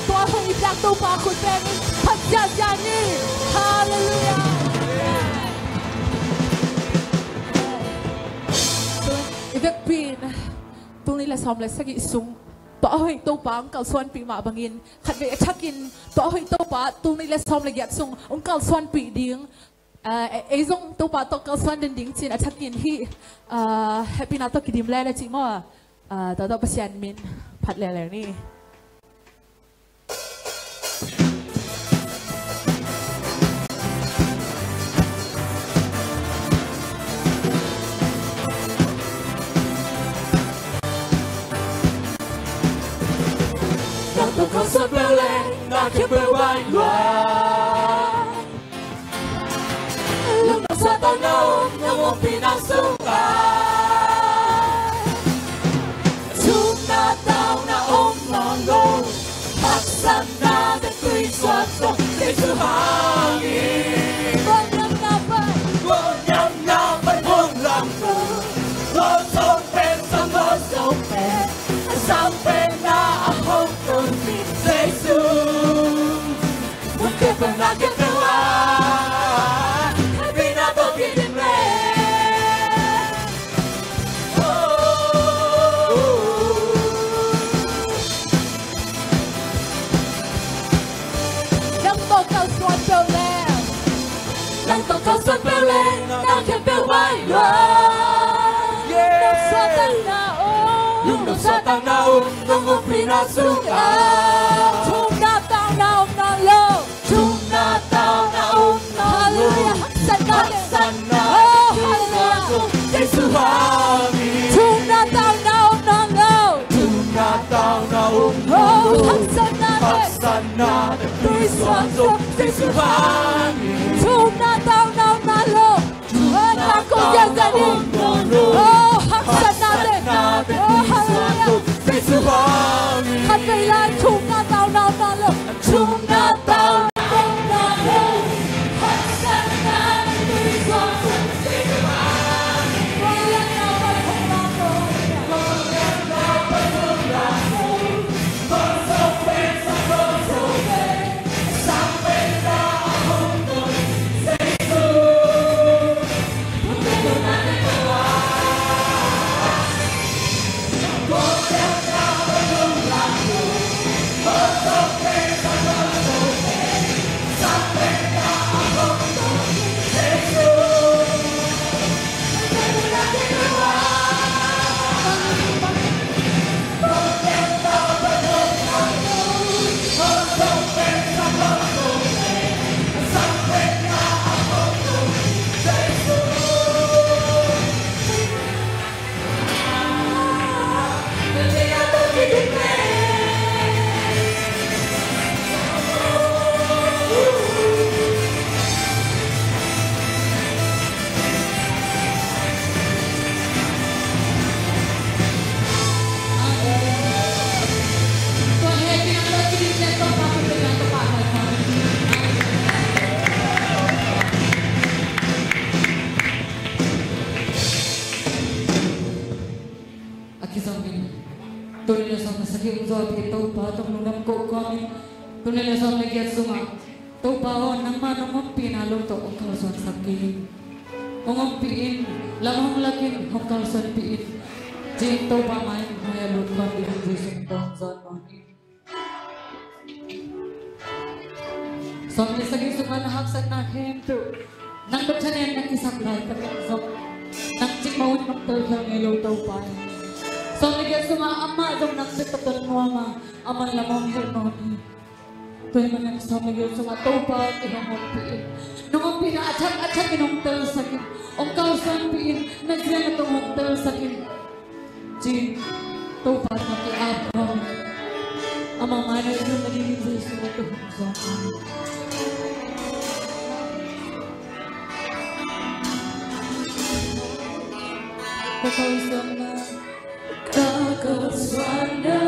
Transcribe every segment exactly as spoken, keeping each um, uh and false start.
Tua hong i piak Topa khut pengin phat ziahziah ni. Halleluiah. I vekpi in tul nih le sawm le sagih sung tua hoih Topa hong kalsuanpih mah bangin khatvei a thakin tua hoih Topa tul nih le sawm le giat sung hong kalsuanpih ding. Ah, e-, ei zong Topa tawh kalsuan den ding ci-in a thakin hih, ah, hehpihna tawh kidim lele cih maw? Ah, tua tawh Pasian min phat lele ni. Nang tawh kalsuan peuh leh na khempeuh baih lua. Lungdam suahtakna om nong ompihna sungah. Thumna tauna om nawn lo. Haksatna tawh tui suak zong Jesu hangin. Gualngamna pai. Gualngamna pai hong lam lo. Lo song pen, song lo song pen. Song pen na a hong tun mi Jesu. Mun khempeuh na khempeuh ah hehpihna tawh kidim leh. Oh, oh, oh. Nang tawh kalsuan peuh leh. Nang tawh kalsuan peuh leh na khempeuh baih lua. Yeah. Lungdam suahtakna om. Lungdam suahtakna om nong ompihna sungah. Thumna tauna om nawn lo. Thumna tauna om nawn lo. Halleluiah. Haksatna tawh. Haksatna tawh. Oh, halleluiah. Jesu hangin. Thumna tauna om nawn lo. Thumna tauna om nawn lo. Oh, haksatna tawh. Haksatna tawh tui suak zong Jesu hangin. Thumna tauna om nawn lo. Thumna tauna om nawn lo. Oh, haksatna tawh. Oh, halleluiah. Jesu hangin. Khatvei lai thumna tauna om nawn lo. Thumna tauna om nawn lo. Haksatna tawh tui suak zong Jesu hangin. A kizom in, tul nih le sawm le sagih hong zawhpih Topa tawh lungdam ko kawmin, tul nih le sawm le giat sungah Topa aw, nangmah nong ompihna lo tawh hong kalsuansak kei in. Hong ompih in, lam hong lak in, hong kalsuanpih in, ci-in Topa mai-in mai a lut kawm ding Jesu min tawh hong zawn nuam hi. Sawm le sagih sungah na haksatna khempeuh, nang bek thanem na kisak laitak in zong, nang cikmah un nong telkhial ngei lo Topa hi. Sawm le giat sungah amah zong nang bek ka ton nuam a, amah lam hong hilh nuam hi. Tua ahih manin sawm le giat sungah Topa kei hong ompih in, nong ompihna a thak a thak in hong telsak in, hong kalsuanpih in, na zia na tong hong telsak in, ci-in Topa tawh ki-ap khawm in, amah mai-ah i lut nadingin Jesu min tawh hong zawn nuam hi. Ka kalsuanna, ka kalsuanna,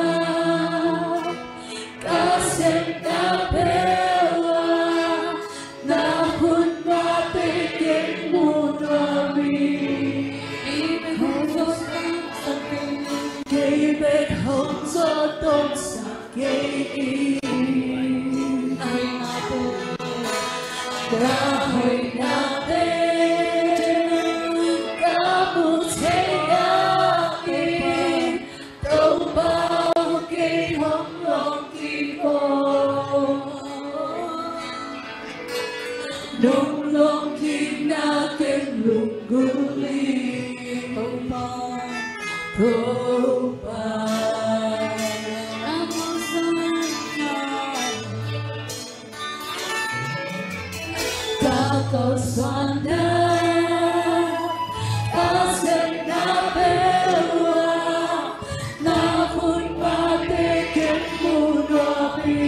ka sepna peuh ah na hun mah kei mu nuam hi. Kei bek hong zawh tawmsak kei in. Kei bek hong zawh tawmsak kei in. Na hoihna pen ka mu thei napi, Topa kei hong lawng kik aw. Nong lawng kik na ken lunggulh ing, Topa, Topa. Ka kalsuanna, ka sepna pen uh ah, na khutmate ken mu napi,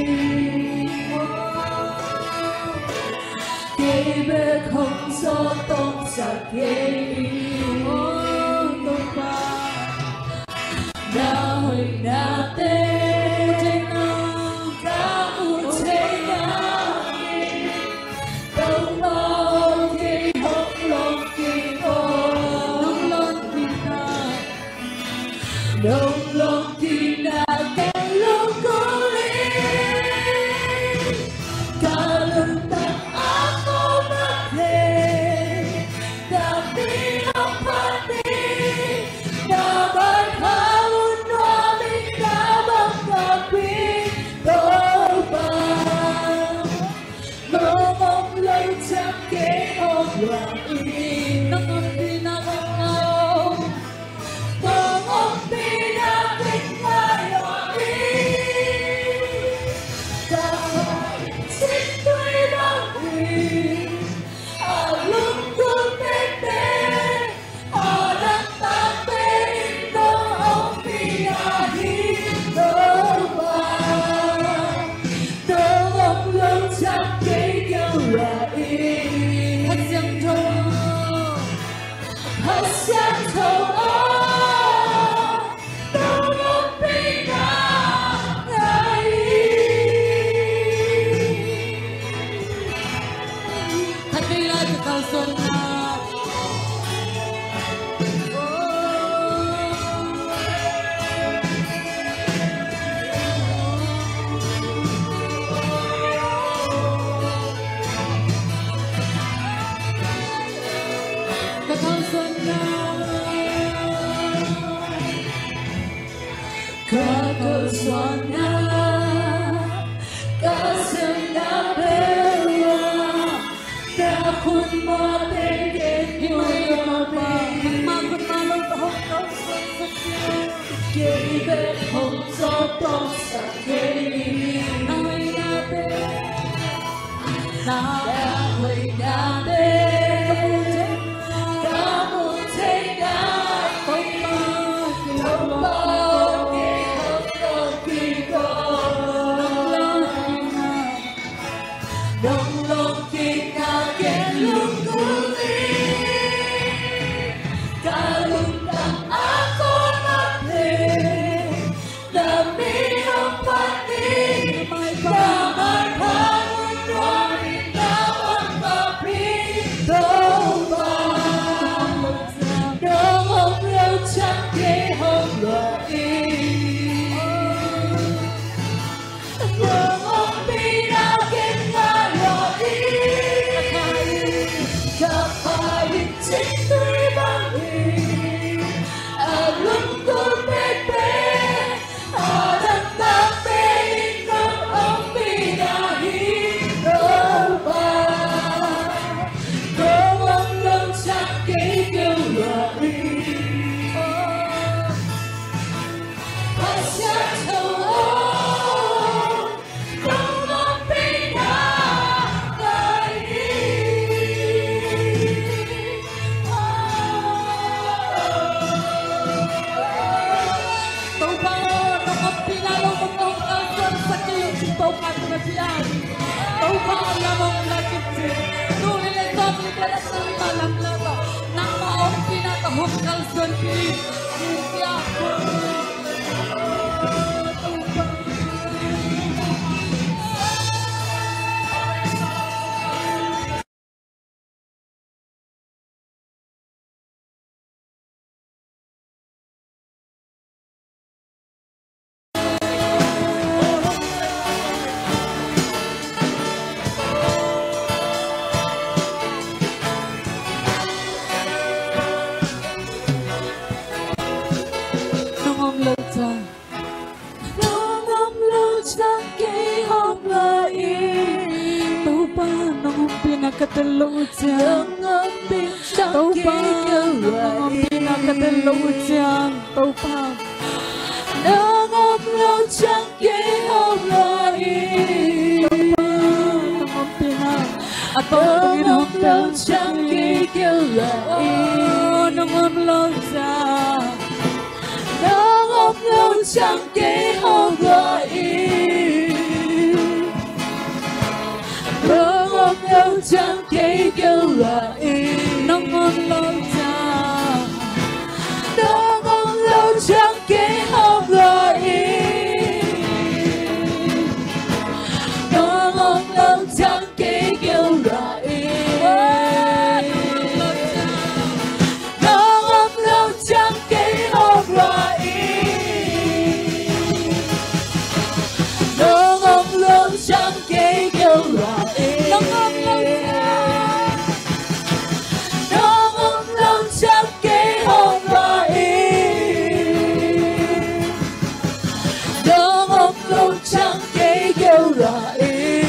kei bek hong sawt tawmsak kei ing, Topa. Na hoihnate ka mu thei napi, Topa aw, kei hong lawng kik aw. Nong lawng kik na, nong lawng kik na ken lunggulh ing. Ka lungtang a kawm a pen, na min hong phat ni, na maipha un nuam ing, na bang napi, Topa. Nong om leh ciang kei hong lawng ing. Nong ompihna ken ngai aw. Nong ompihna ken ngai aw ing. Ka pha in cintui bang hi, a lunggulh pekpek, a dangtak pen nong ompih na hi, Topa. Nong om leh ciang kei kei lawng ing. Kha Siangtho, Kha Siangtho aw, nong ompihna ngai ing. Khat vei lai ka kalsuanna. Ka kalsuanna. Ka kalsuanna, ka sepna pen uh ah, na khutmate ken mu napi, khutma, khutma lo ka hong kalsuansak kei, kei bek hong sawt tawmsak kei ing. Na hoihnate, na hoihnate ka mu thei, ka mu thei napi, Topa aw, kei hong lawng kik aw. Nong lawng kik na, nong lawng kik na ken lunggulh ing. Ka lungtang a kawm a pen, na min hong phat ni, na maipha un nuam ing, na bang napi, Topa. Nong om leh ciang kei hong lawng ing. Nong ompihna ken ngai aw ing. Ka pha in cintui bang hi, a lunggulh pekpek, a dangtak pen nong ompih na hi, Topa. Nong om leh ciang kei kei lawng ing. Kha Siangtho aw, nong ompihna ngai ing. Topa aw, nong ompihna lo nong kalsuansak kei ung ci, Topa tungah pia in. Topa aw, lam hong la kim ci. Tul nih le sawmnih pen ah nangmah lam la tawh, nangmah ompihna tawh hong kalsuanpih in. ka tel loh uh ciang, Topa, nang ompihna ka tel loh uh ciang, Topa, nang om loh ciang kei hong lai ing. Topa, nang ompihna a tawntung in hong tel ciang kei hong lai ing. Nang om loh ciang, nang om loh ciang kei hong lai ing. Nang om loh ciang kei hong lai ing. Nang om loh ciang, nang om loh ciang kei hong lai ing. Nang om loh ciang kei hong lai ing. Nang om loh ciang kei hong lai ing. Nang om loh ciang kei hong lai ing. Nang om loh ciang, nang om loh ciang kei hong lai ing. Nang om loh ciang kei hong lai ing.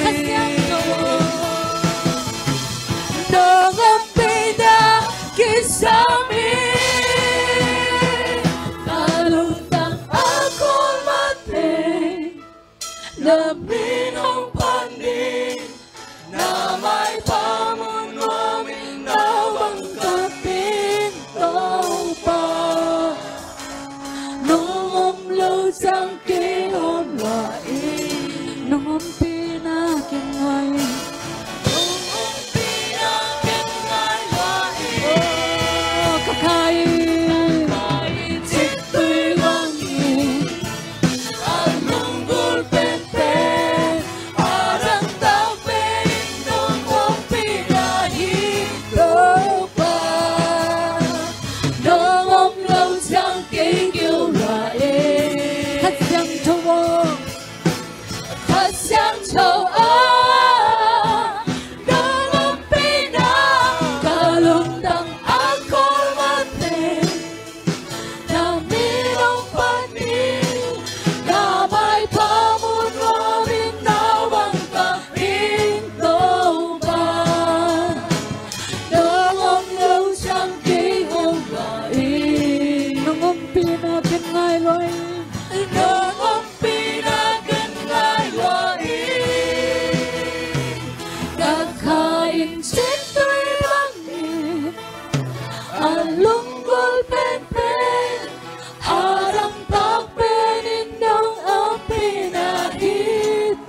Nang ompihna kisam in, ka lungtang a kul mateng, na min hong phat in, na maipha mun nuam in, na bang ka ping Topa. Nang om loh ciang kei hong lai ing. Nang ompihna ken ngai. Nang ompihna ken ngai lai ing. Oh, ka kha in, ka kha in cintui bangin, a lunggulh penpen, a dangtak pen in nang ompihna hi Topa. Nang om loh ciang kei hong lai ing. Kha Siangtho aw, Kha Siangtho aw, nang ompihna ka lungtang a kul mateng, na min hong phat in, na maipha mun nuam in, na bang ka ping Topa. Nang om loh ciang kei hong lai ing. Nang ompihna ken ngai lua ing. Nang ompihna ken ngai lua ing. Ka kha in cintui bangin, a lunggulh penpen, a dangtak pen in nang ompihna hi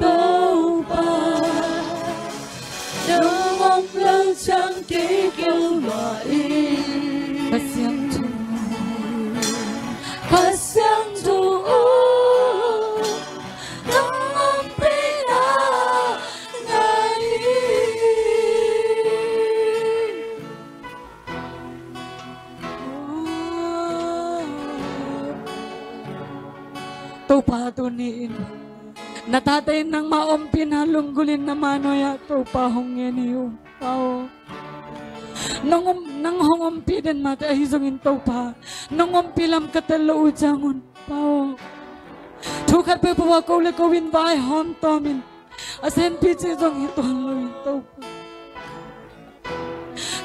Topa. Nang om loh ciang kei hong lai ing. Kha Siangtho, Kha Siangtho aw, nang ompihna ngai ing. Topa, tuni in na tate in nangmah ompihna lunggulh in na mah nuai-ah Topa hong ngen hi ung Pa aw. Nang om, nang hong ompih den mahte ahi zongin Topa, nang ompih lam ka tel loh uh ciangun Pa aw, thu khat peuhpeuh ah ko le ko in vaihawm tawm in, a senpi cih zong hi tuan lo in Topa.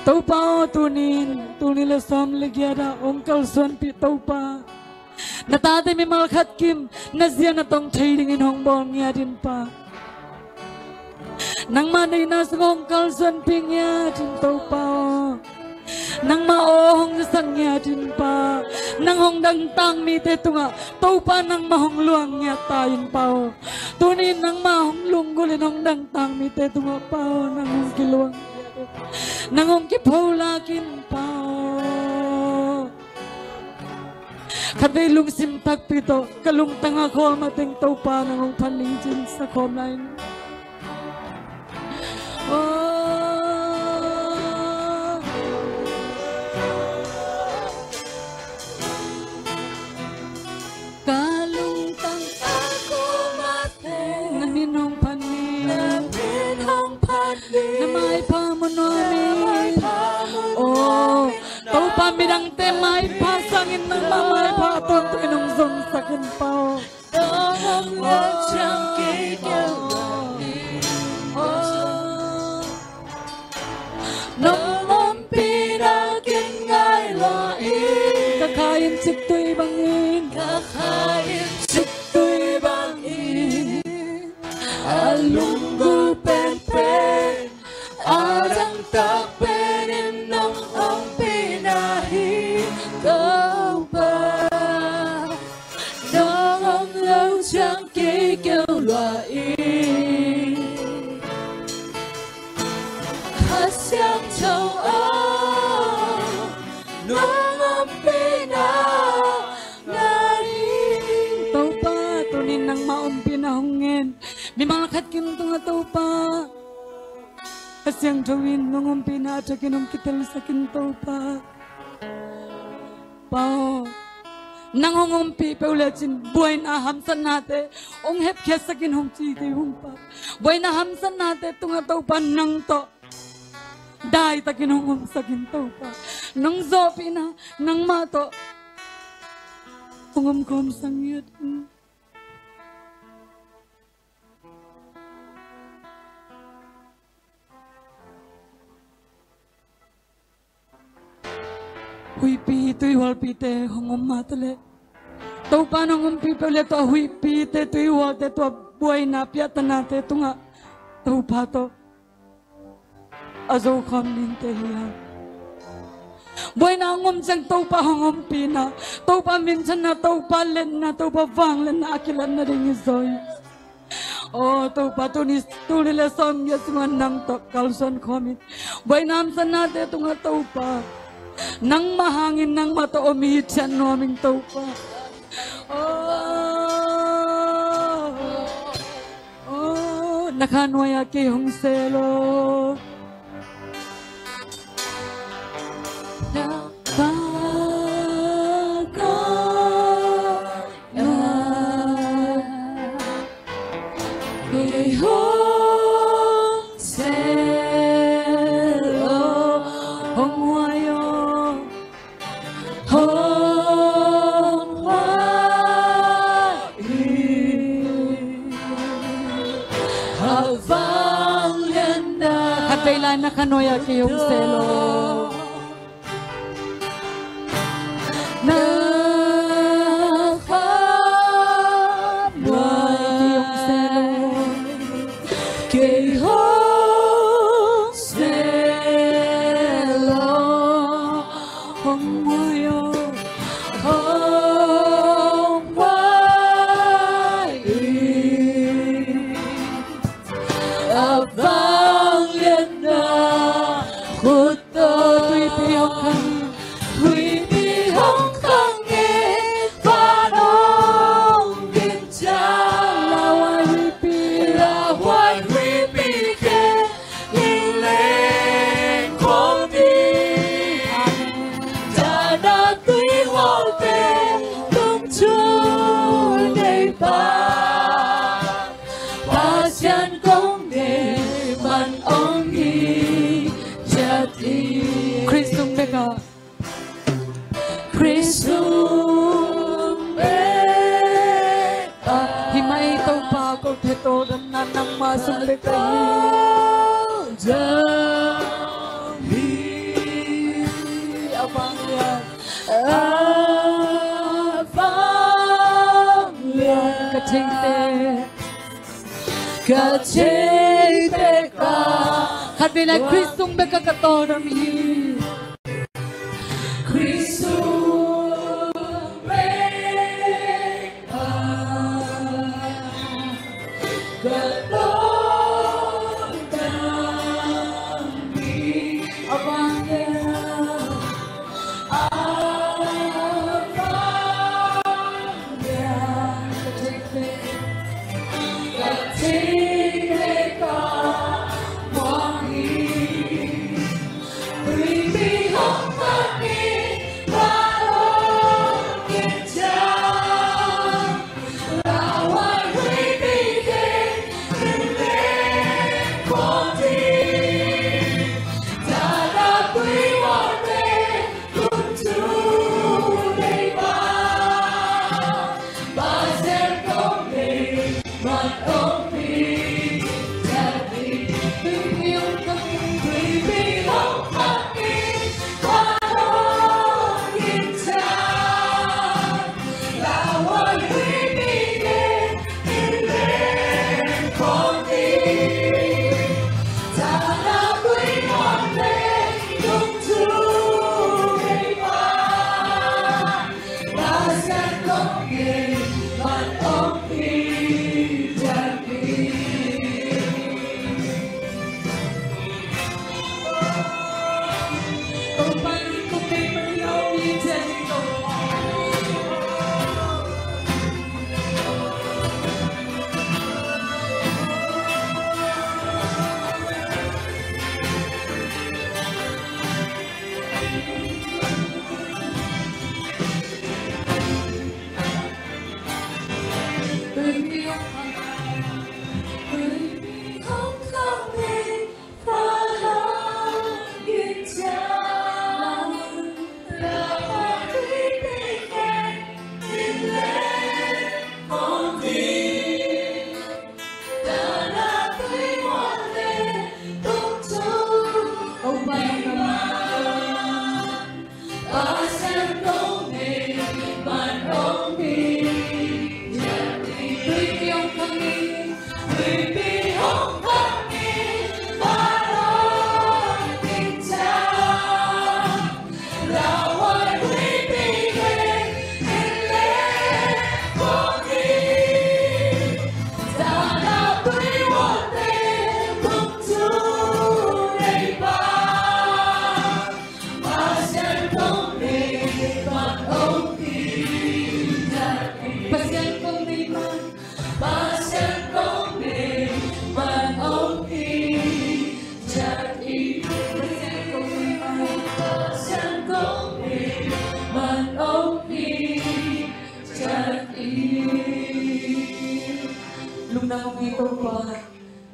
Topa aw, tuni in, tul nih le sawm le giat ah hong kalsuanpih Topa, na tate mimal khat kim na zia na tong thei dingin hong bawl ngiat in Pa. Nangmah deihna sungah hong kalsuanpih ngiat in Topa aw. Nangmah aw hong zasak ngiat in Pa. Nang hong dangtak mite tungah Topa nangmah hong luang ngiat ta in Pa aw. Tuni in nangmah hong lunggulh in hong dangtak mite tungah Pa aw, nang hong kiluang ngiat in, nang hong kipholak in Pa aw. Khatvei lungsim takpi tawh ka lungtang a khawl mateng Topa nang hong phat ning ci-in sa khawm lai in. Oh. Ka lungtang a khawl mateng, na min hong phat ning, na min hong phat ning, na maipha mun nuam in, na maipha mun nuam in, oh, Topa, midangte maipha sangin nangmah maipha tawntung in hong zongsak in Pa aw. Nang om loh ciang kei hong lai ing. Oh. lunggulh penpen, a dangtak penin nong ompihna hi Topa. Nong om lo ciang kei keu lua ing. Kha Siangtho aw, nong ompihna ngah ing. Topa, tunin nangmah ompihna hong ngen. Mimal khat kim tungah Topa, Kha Siangtho in nong ompihna a thakin hong kitelsak in Topa. Pa aw, nang hong ompih peuh lecin buaina hamsatnate hong hepkhiatsakin hong ci kei hong Pa. Buaina hamsatnate tungah Topa nang tawh daitakin hong omsakin Topa. Nong zawhpihna nangmah tawh hong omkhawmsak ngiat. Huihpi tuihualpite hong om mah taleh Topa nong ompih peuh le tua huihpite tuihualte tua buaina piahtanate tungah Topa tawh a zokhawm dingte hi hang. Buaina hong om ciang Topa hong ompihna, Topa minthanna, Topa letna, Topa vangliatna a kilatna ding hi zaw hi. Aw Topa, tuni, tuni le sawmgiat sungah nang tawh kalsuan khawm in. Buaina hamsatnate tungah Topa, nangmah hangin nangmah tawh om hi ciat nuam ing Topa. Aw, aw, na kha nuai-ah kei hong sel aw. Na kha nuai-ah kei hong sel aw, hong huai aw. Hong huai hi a vangliatna. Khatvei lai na kha nuai-ah kei hong sel aw. Na kha nuai-ah kei hong sel aw. Kei hong sel aw, hong huai aw, hong huai hi a vangliatna khut tawh. Huihpi hong khang, huihpi hong khang in, van hong vin ciang, lauhuai huihpi, lauhuai huihpi kei hong leng khawm hi. Dahna tuihualte tung thu nei pa, Pasian kong deih man hong hi ciat hi. Khrist sung bekah, Khrist sung bekah. Hi mah ei Topa, kote tawldamna nangmah sung bekah hi. Tawldam hi. A vanglian, a vanglian. Ka theite, ka theite ka. Khatvei lai, Khrist sung bekah ka tawldam hi. Khrist sung bekah ka tawldam hi. A vanglian, a vanglian. Ka theite, ka theite ka muang hi.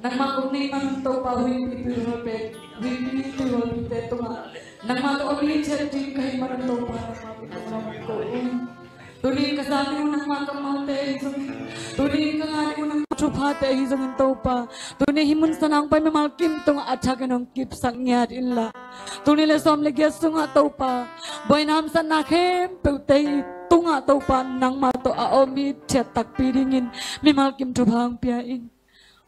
Nangmah kong neih man Topa, huipi tuihual pen, huipi tuihualpite tungah nangmah tawh om hithiat ding ka hih man Topa, nangmah kong ko in. Tuni ka za ding uh nangmah kammalte ahi zongin, tuni ka ngah ding uh nangmah thuphate ahi zongin Topa, tuni hih mun sana hong pai mimal kim tungah a thakin hong kipsak ngiat inla, tul nih le sawm le giat sungah Topa, buaina hamsatna khempeuhte i tungah Topa, nangmah tawh a om hithiat takpi dingin mimal kim thupha hong pia in.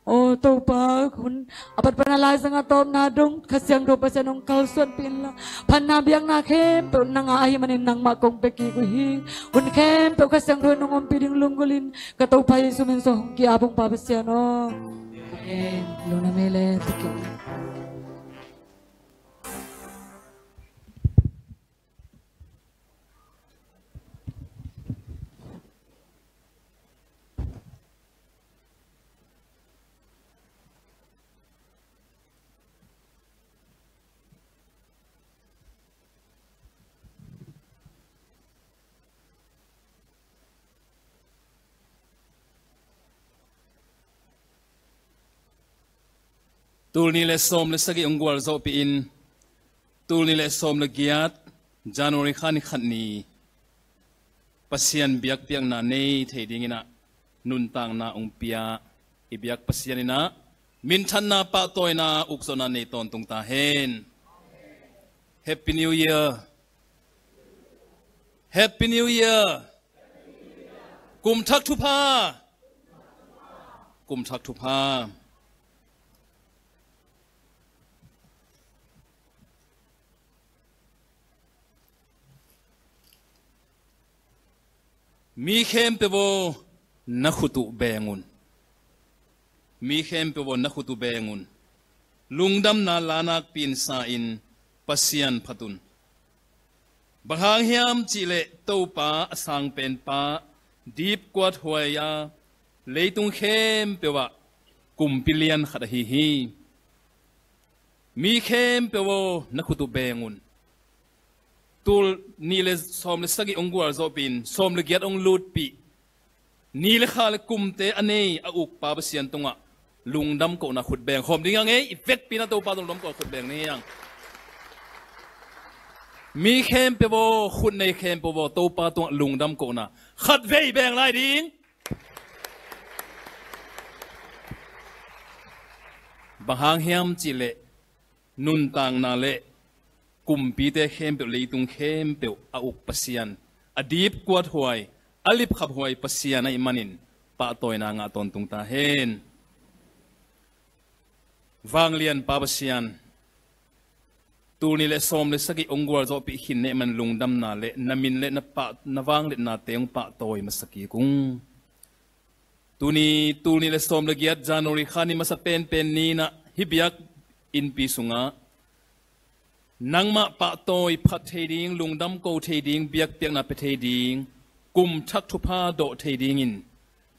Aw Topa, hun a pat pan a laizang a tawpna dong Kha Siangtho Pasian hong kalsuanpih inla, phatna biakna khempeuh nang a ahih manin nangmah kong pia kik uh hi. Hun khempeuh Kha Siangtho in hong ompih ding lunggulh in, ka Topa Jesu min suang hong ki-ap ung Pa Pasian aw. Amen. Lungdam ei le, tuk in. Tul nih le sawm le sagih hong gualzawhpih in, tul nih le sawm le giat, January kha ni khat ni, Pasian biakpiakna nei thei dingin ah nuntakna hong pia i biak Pasian in ah minthanna, pahtawina, ukzawhna nei tawntung ta hen. Happy New Year. Happy New Year. Kum thak thupha. Kum thak thupha. Mi khempeuh aw, na khut uh beng un. Mi khempeuh aw, na khut uh beng un. Lungdamna la nakpi in sa in, Pasian phat un. Bang hang hiam cihleh Topa a sangpenpa, dipkuat huai a, leitung khempeuh ah kumpi lian khat ahi hi. Mi khempeuh aw, na khut uh beng un. Tul nih le sawm le sagih hong gualzawhpih in, sawm le giat hong lutpih, ni le kha le kumte a nei a uk Pa Pasian tungah lungdam kohna khut beng khawm ding a ngei. I vekpi in ah Topa tungah lungdam kohna khut beng ni hi hang. Mi khempeuh aw, khut nei khempeuh aw, Topa tungah lungdam kohna khatvei beng lai ding. Bang hang hiam cihleh nuntakna le kumpite khempeuh, leitung khempeuh a uk Pasian, a dipkuat huai, a lipkhap huai Pasian ahih manin pahtawina ngah tawntung ta hen. Vanglian Pa Pasian, tul nih le sawm le sagih hong gualzawhpih khin na hih man lungdamna le na min le na pah, na vangliatnate hong pahtawi masa kik ung. Tuni tul nih le sawm le giat January kha ni masa penpen ni in ah hih biakinnpi sungah nangmah pahtawi phat thei ding, lungdam ko thei ding, biakpiakna pia thei ding, kum thak thupha dawh thei dingin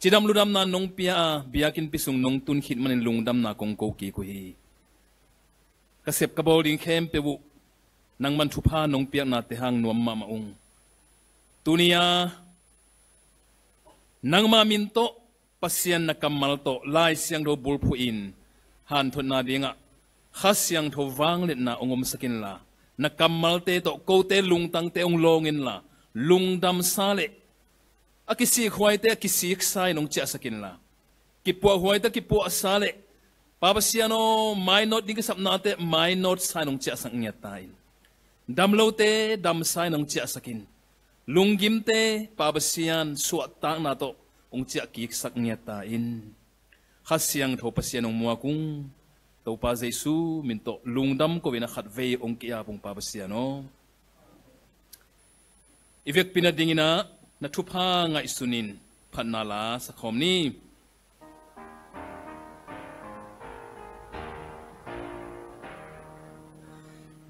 cidam ludamna nong pia a, biakinnpi sung nong tun khit manin lungdamna kong ko kik uh hi. Ka sep ka bawl ding khempeuh uh nangman thupha nong piaknate hang nuam mahmah ung. Tuni a nangma min tawh, Pasian na kammal tawh Lai Siangtho bulphuh in hanthotna dingah Kha Siangtho vangliatna hong omsak inla, na kammalte tawh kote lungtangte hong lawng inla, lungdamsa le a kisikhuaite a kisiksa in hong ciahsak inla, kipuahhuaite a kipuahsa le Pa Pasian aw, mainawt ding kisapnate mainawtsa in hong ciahsak ngiat ta in. Damlote damsa in hong ciahsak in. Lunggimte Pa Pasian suahtakna tawh hong ciahkiksak ngiat ta in. Kha Siangtho Pasian hong muak ung. Topa Jesu min tawh lungdam ko in a khatvei hong ki-ap ung Pa Pasian aw. I vekpi na dingin ah na thupha ngaihsun in phatna la sakhawm ni.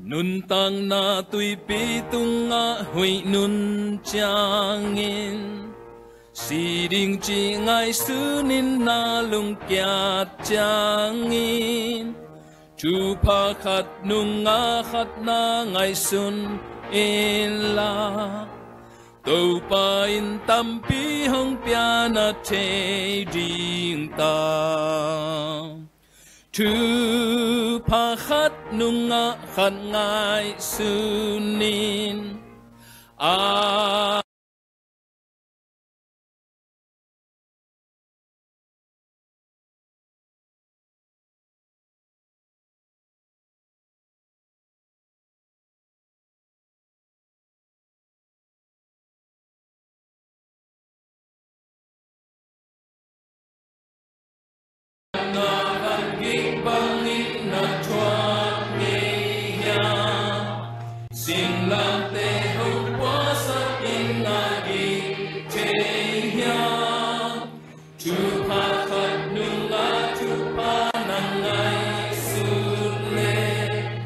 Nuntakna tuipi tungah huih nun ciangin, si ding cih ngaihsun in na lungkiat ciangin, thupha khat nungah khat na ngaihsun inla, Topa in tampi hong pia na thei ding ta. Thupha khat nungah khat ngaihsun in. A Singlamteh hong puasak in a gik thei hiam? Thupha khat nungah thupha na ngaihsut leh,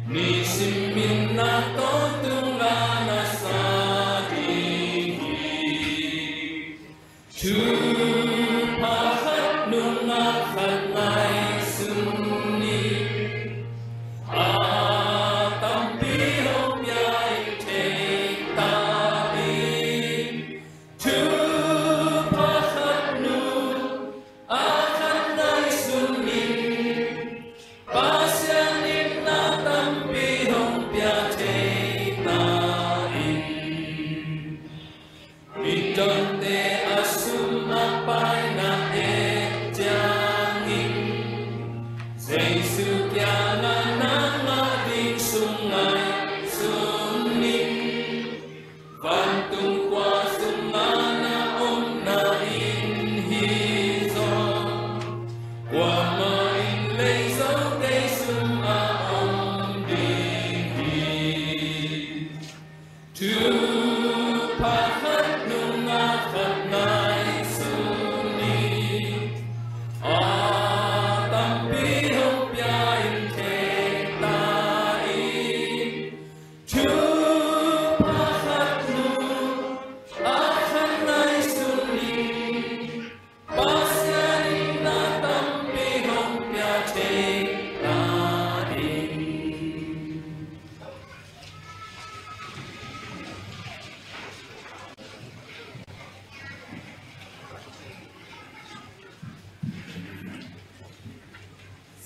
nisim in na tawntung a na sa ding hi. Thupha khat nungah khat ngaihsun in, a tampi hong pia in thei ta in. Thupha khat nungah khat ngaihsun in, Pasian in na tampi hong pia thei ta in. Midangte a sum a pai na et ciangin, Jesu kiangah na ngah ding sum ngaihsun in. Vantung khua sungah na omna inn hi zaw, kuamah in lei zo kei sungah om ding hi. Thupha khat nungah khat ngaihsun in, a tampi hong pia in thei ta in. Thupha khat nungah khat ngaihsun in, Pasian in na tampi hong pia thei ta in.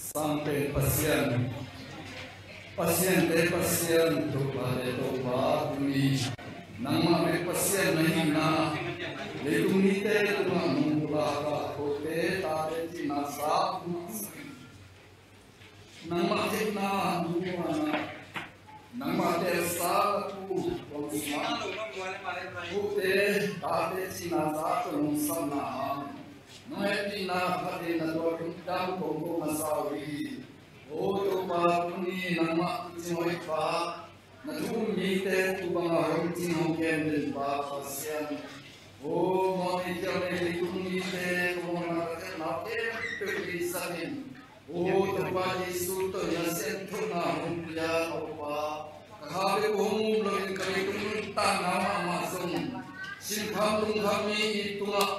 Sangpen Pasian, pasiante Pasian, topate Topa, tuni nangmah bek Pasian na hihna, leitung mite tungah nong pulak a, kote tate cihna zak, nangmah theihna, nangmah telsa, kote tate cihna zak nong sapna hang, nong hehpihna khat in a tua lungdam kong ko masa uh hi. O Topa, tuni nangmah tu cing hoih pa, na thu um mite tu banga hong cing hong kem den pa Pasian. O mawhni kiang nei leitung mite, ko mawhna ka khelhnau khempeuh leisak in. O Topa Jesu tawh na siangthona hong pia Topa, ka kha bek uh hong um loin ka leitung nuntakna mahmah zong, sinkham lungkham mi i tungah,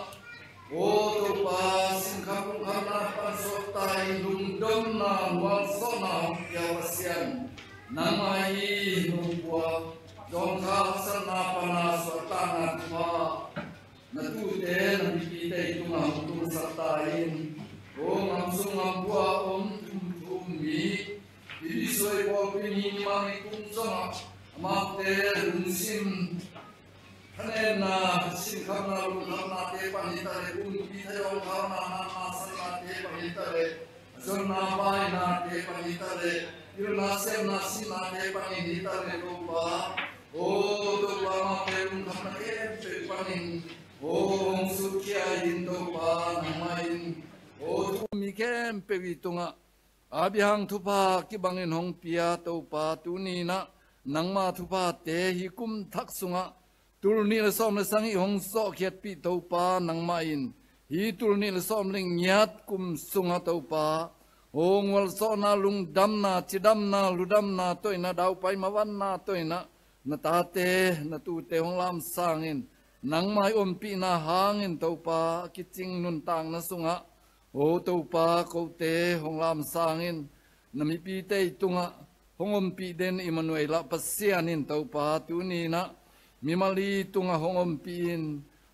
o Topa, sinkham lungkhamna pan suakta in lungdamna, mualsawhna hong pia Pasian, nangmah i nungpua, zawngkhal haksatna pana suakta na thupha, na tute, na mipite i tungah hong tungsak ta in. O ngam sung ngam pua om thum thum mi, i bisuai pawlpi mi, mi mah i tung zongah amaute lungsim thanenna, sinkhamna, lungkhamnate pan hi ta leh, umpi thaizawng khauna, natna sannate pan hi ta leh, a zonna bainate pan hi ta leh, pilna siamna sinnate pan hi ta leh, Topa, o Topa, amaute lungkhamna khempeuh panin, o hong sutkhia in, Topa, nangmah in, o thu mi khempeuh i tungah a biahang thupha kibangin hong pia Topa, tuni-in ah nangma thuphate hih kum thak sungah tul nih le sawm le sagih hong zawhkhiatpih Topa, nangmah in hih tul nih le sawm le giat kum sungah Topa, o mualsawhna, lungdamna, cidamna, ludamna tawh in ah, daupai mavanna tawh in ah na tate, na tute hong lamsang in, nangma i ompihna hangin Topa, a kicing nuntakna sungah, o Topa, kote hong lamsang in, na mipite i tungah hong ompih den Immanuel ah Pasian in Topa, tuni-in ah mimal i tungah hong ompih in,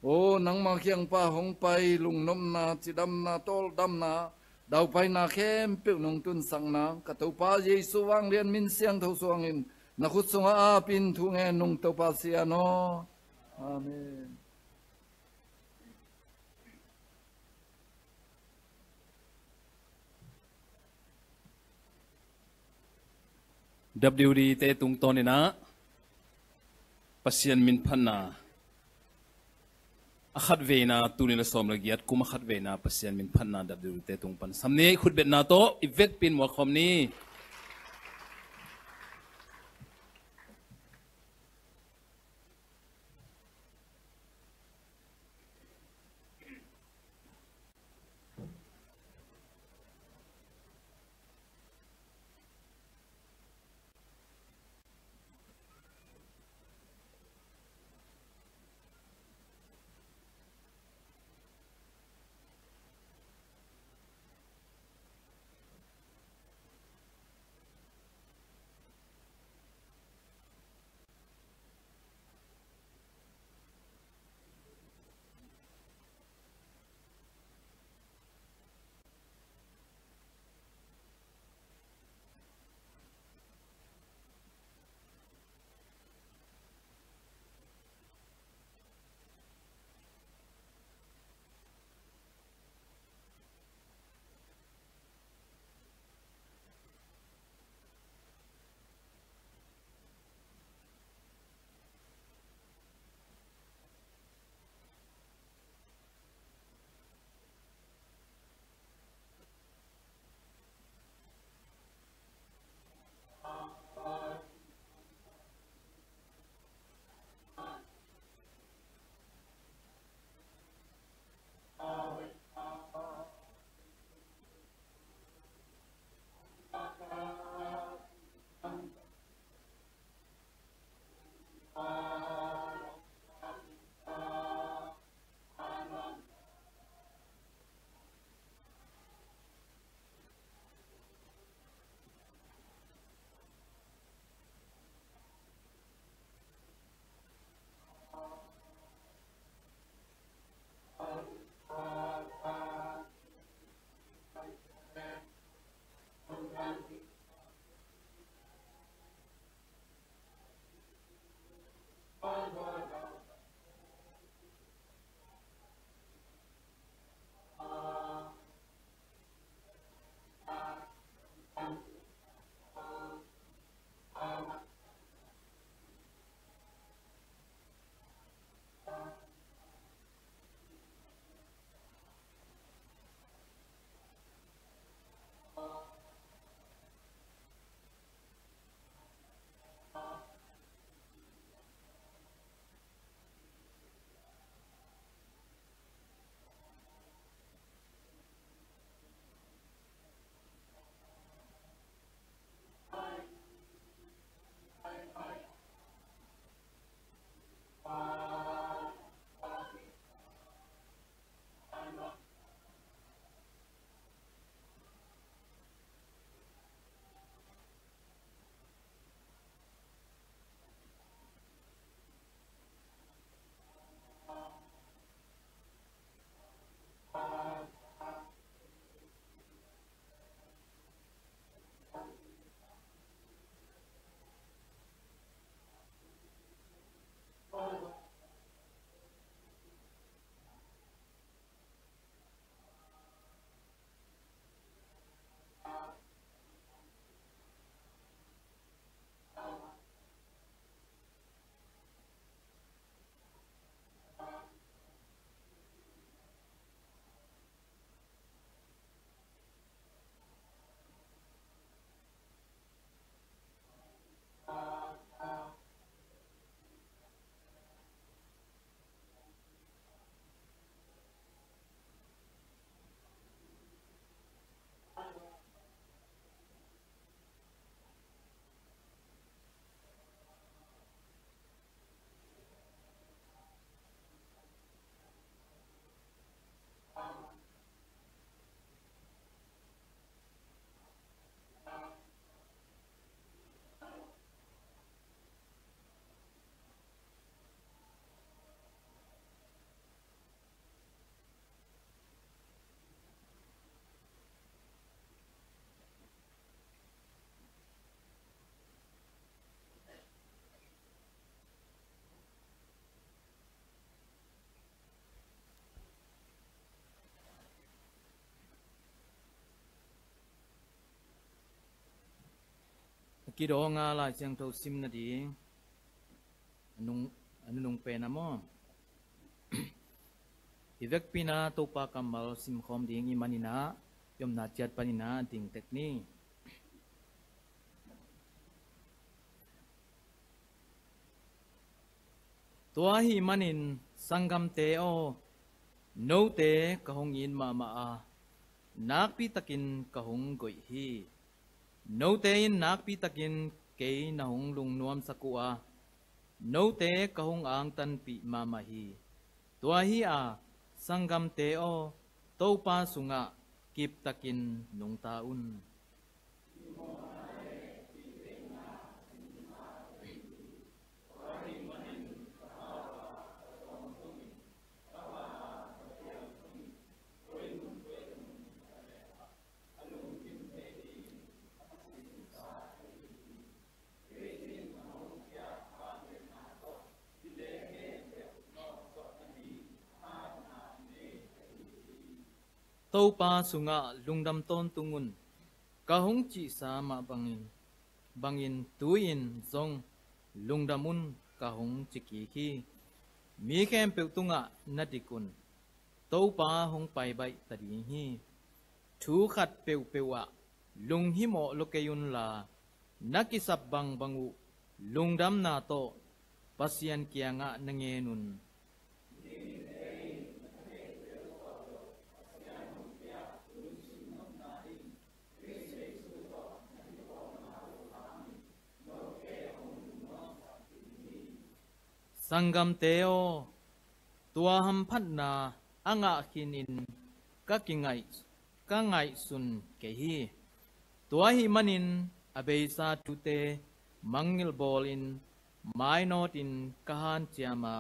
o nangma kiang pan hong pai lungnopna, cidamna, tawldamna, daupaina khempeuh nong tunsak nang, ka Topa Jesu vanglian min siangtho suangin na khut sungah apin thu ngen nung, Topa Sian aw. Amen. W D te tungtawnin ah Pasian min phatna a khatveina, tul nih le sawm le giat kum a khatveina Pasian min phatna W D te tung pan sam ni. Khutbetna tawh i vekpi in muak khawm ni. Kidawng a Lai Siangtho sim nading a nung, a nunung pen a maw? I vekpi-in ah Topa kammal simkhawm ding i hih manin ah, i omna ciat panin ah ding tek ni. Tua ahih manin sanggamte aw, note ka hong it mahmah a, nakpi takin ka hong koih hi. Note in nakpi takin kei na hong lungnuamsak uh a, note ka hong angtanpih mahmah hi. Tua hi a, sanggamte aw, Topa sungah kiptakin nungta un. Topa sungah lungdam tawntung un. Ka hong cihsa mah bangin, bangin tu-in zong lungdam un, ka hong ci kik hi. Mi khempeuh tungah na dik un. Topa hong pai baih ta ding hi. Thu khat peuhpeuh ah lunghimawh lo kei unla, na kisap bangbang uh lungdamna tawh Pasian kiangah na ngen un. Sanggamte aw, tua hamphatna a ngah khinin ka kingaih, ka ngaihsun kei hi. Tua ahih manin a beisa thute mangngilh bawlin mainawtin ka hanciam a,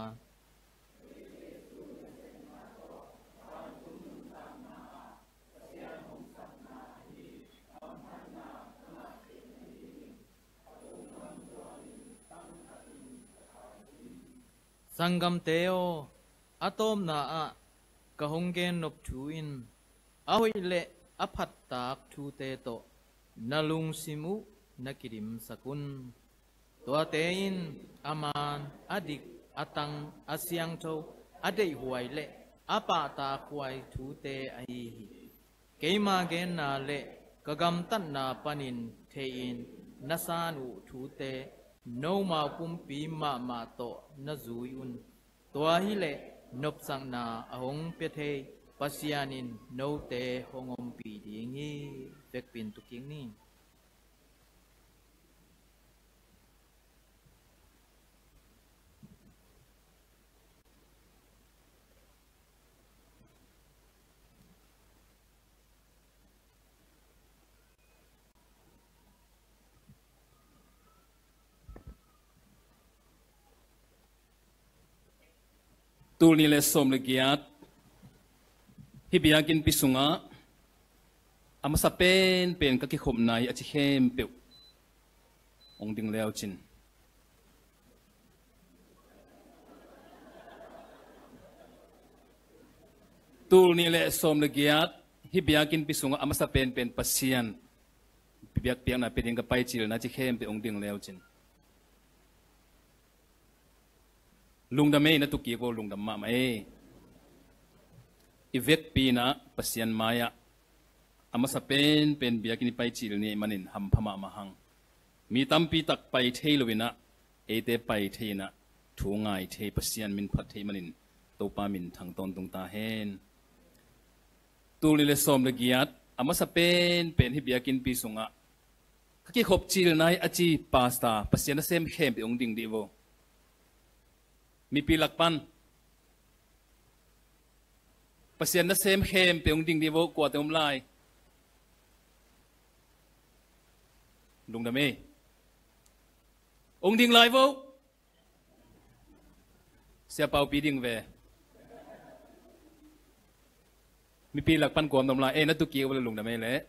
sanggamte aw, a tawpna ah ka hong gennop thu in a hoih le a phattaak thute tawh na lungsim uh na kidimsak un. Tuate in a man, a dik, a tang, a siangtho, a deihhuai le a pahtakhuai thute ahi hi. Keima genna le ka gamtatna panin thei-in na san uh thute nomau pumpi mahmah tawh na zui un. Tua hileh nopsakna a hong pia thei Pasian in note hong ompih ding hi. Vekpi-in tu kik ni. Tul nih le sawm le giat, hih biakinnpi sungah a masa penpen ka kikhopna hi a ci khempeuh hong ding leucin. Tul nih le sawm le giat, hih biakinnpi sungah a masa penpen Pasian biakpiakna pia ding ka pai cilna ci khempeuh hong ding leucin. Lungdam ei, na tu kik vo, lungdam mahmah ei. I vekpi-in ah Pasian mai-ah a masa penpen biakinn i pai cil ni ahih manin hampha mahmah hang. Mi tampi tak pai thei lo-in ah, eite pai thei-in ah, thu ngai thei, Pasian min phat thei manin Topa minthang tawntung ta hen. Tul nih le sawm le giat, a masa penpen hih biakinnpi sungah ka kikhop cilna hi a ci pastor, Pasian nasem khempeuh hong ding dih vo. Mipi lak pan Pasian nasem khempeuh hong ding dih vo, kuate om lai? Lungdam ei. Hong ding lai vo. Sia Paupi ding ve. Mipi lak pan kua om lai? Ei, na tu kik vo le, lungdam ei leh.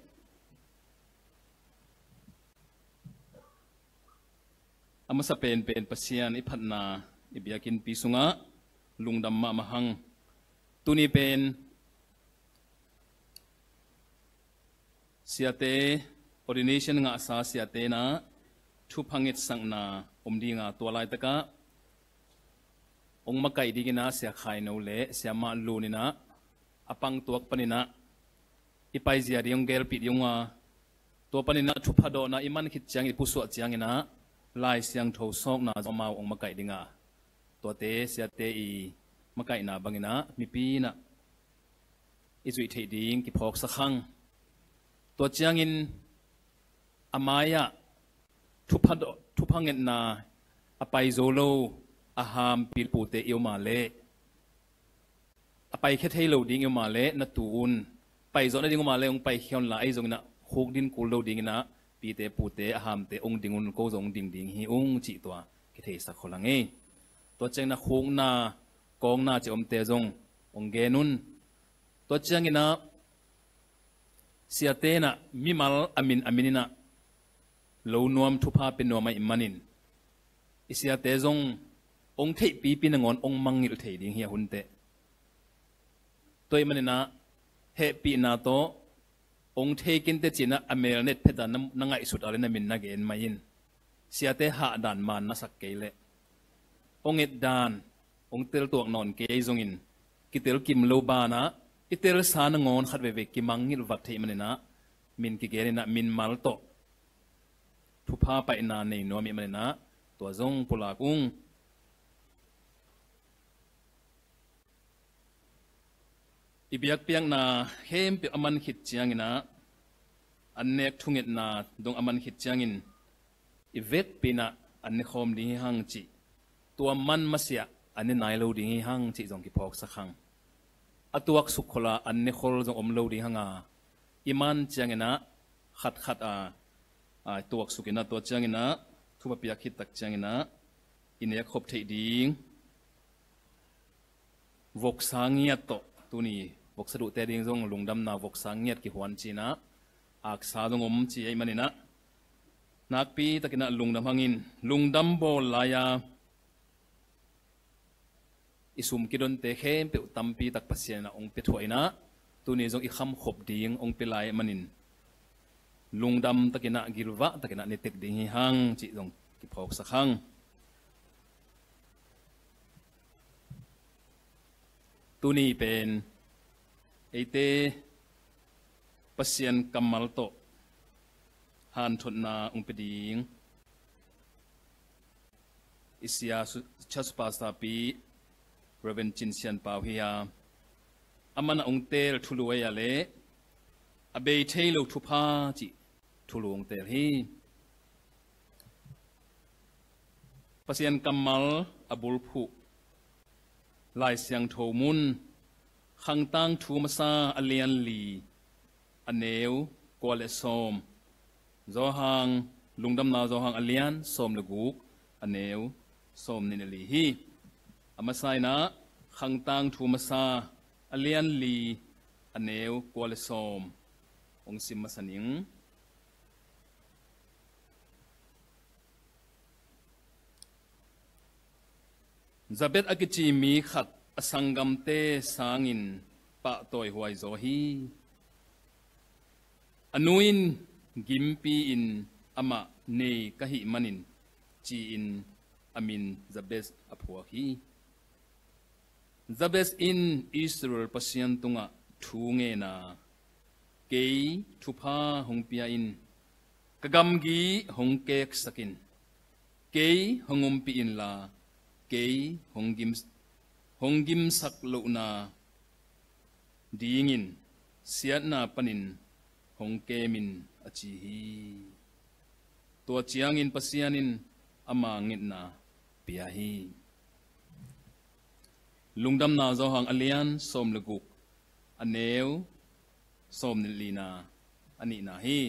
A masa penpen Pasian i phatna, i biakinnpi sungah lungdam mahmah hang. Tuni pen siate, ordination ngahsa siate in ah thupha ngetsakna om dinga, tua laitakah hong makaih dinginah Sia Khai No le Sia Mah Lun inah a pangtuak paninah i paizia ding hong gelpih ding uh a, tua paninah thupha dawhna i man khit ciangin i pusuah cianginah Lai Siangtho sawkna zong amau hong makaih dinga, tuate siate i makaihna banginah mipi inah i zuih theih ding kiphawksak hang. Tua ciangin a mai-ah thupha, thupha ngetna a pai zo lo a hampil pute i om a leh, a paikhia thei lo ding i om a leh, na tu un, paizawh nading om a leh hong paikhia unla, ahi zonginah khuk din kul lo dinginah pite pute a hamte hong ding un, ko zong hong ding ding hi ung cih tua kitheisak khol a ngei. Tua cianginah khukna, kawkna cih omte zong hong gen un. Tua cianginah siate inah mimal a min a min inah lo nuam thupha pia nuam ahih manin i siate zong hong theihpipi nangawn hong mangngilh thei ding hi a hunteh. Tua ahih maninah hehpihna tawh hong thei kinte cinah a mel netphet a na, na ngaihsut a le na min na gen mai in. Siate hahdan man na sak kei leh, hong etdan, hong teltuak nawn kei zongin, kitel kim lo banah i telsa nangawn khat veivei kimangngilh vak theih maninah min kigeninah min mal tawh thupha paihna nei nuam ih maninah tua zong pulak ung. I biakpiakna khempeuh a man khit cianginah, an nek thungetna dong a man khit ciangin i vekpi inah an ne khawm ding hi hang cih, tua man masiah an ne nai lo ding hi hang cih zong kiphawksak hang. A tuaksuk khola an ne khol zong om lo ding hanga, i man cianginah khatkhat a, a tuaksuk inah, tua cianginah thupha piak khit tak cianginah i nek khop theih ding voksa ngiat tawh, tuni voksa duhte ding zong lungdamna voksa ngiat kihuan cinah aksa zong om ci ahih maninah nakpi takinah lungdam hangin, lungdam bawl lai-a i sum kidonte khempeuh tampi tak Pasian inah hong pia thuah inah, tuni zong i khamkhop ding hong pia lai ahih manin lungdam takinah, gilvah takinah ne tek ding hi hang cih zong kiphawksak hang. Tuni pen eite Pasian kammal tawh hanthotna hong pia ding i sia su-, church pastor pi Reverend Cin Sian Pau hi a, aman a hong teel thulu ahi a leh, a bei thei lo thupha cih thulu hong teel hi. Pasian kammal a bulphuh Lai Siangtho mun, Khangtang Thu Masa a lian li, a neu kua le sawm. Johan, Lungdamna Johan a lian sawm le guk, a neu sawm nih le li hi. A masa inah Khangtang Thu Masa a lian li, a neu kua le sawm hong sim masa ning. Jabez a kici mi khat a sanggamte sangin pahtawi huai zaw hi. A nu in gimpi-in amah nei ka hih manin ci-in a min Jabez a phuak hi. Jabez in Israel Pasian tungah thu ngen a, kei thupha hong pia in, ka gamgi hong keksak in, kei hong ompih inla, kei hong gim, hong gimsak lohna dingin siatna panin hong kem in, a ci hi. Tua ciangin Pasian in ama ngetna pia hi. Lungdamna Johan a lian sawm le guk, a neu sawm nih le lina, a nihna hi.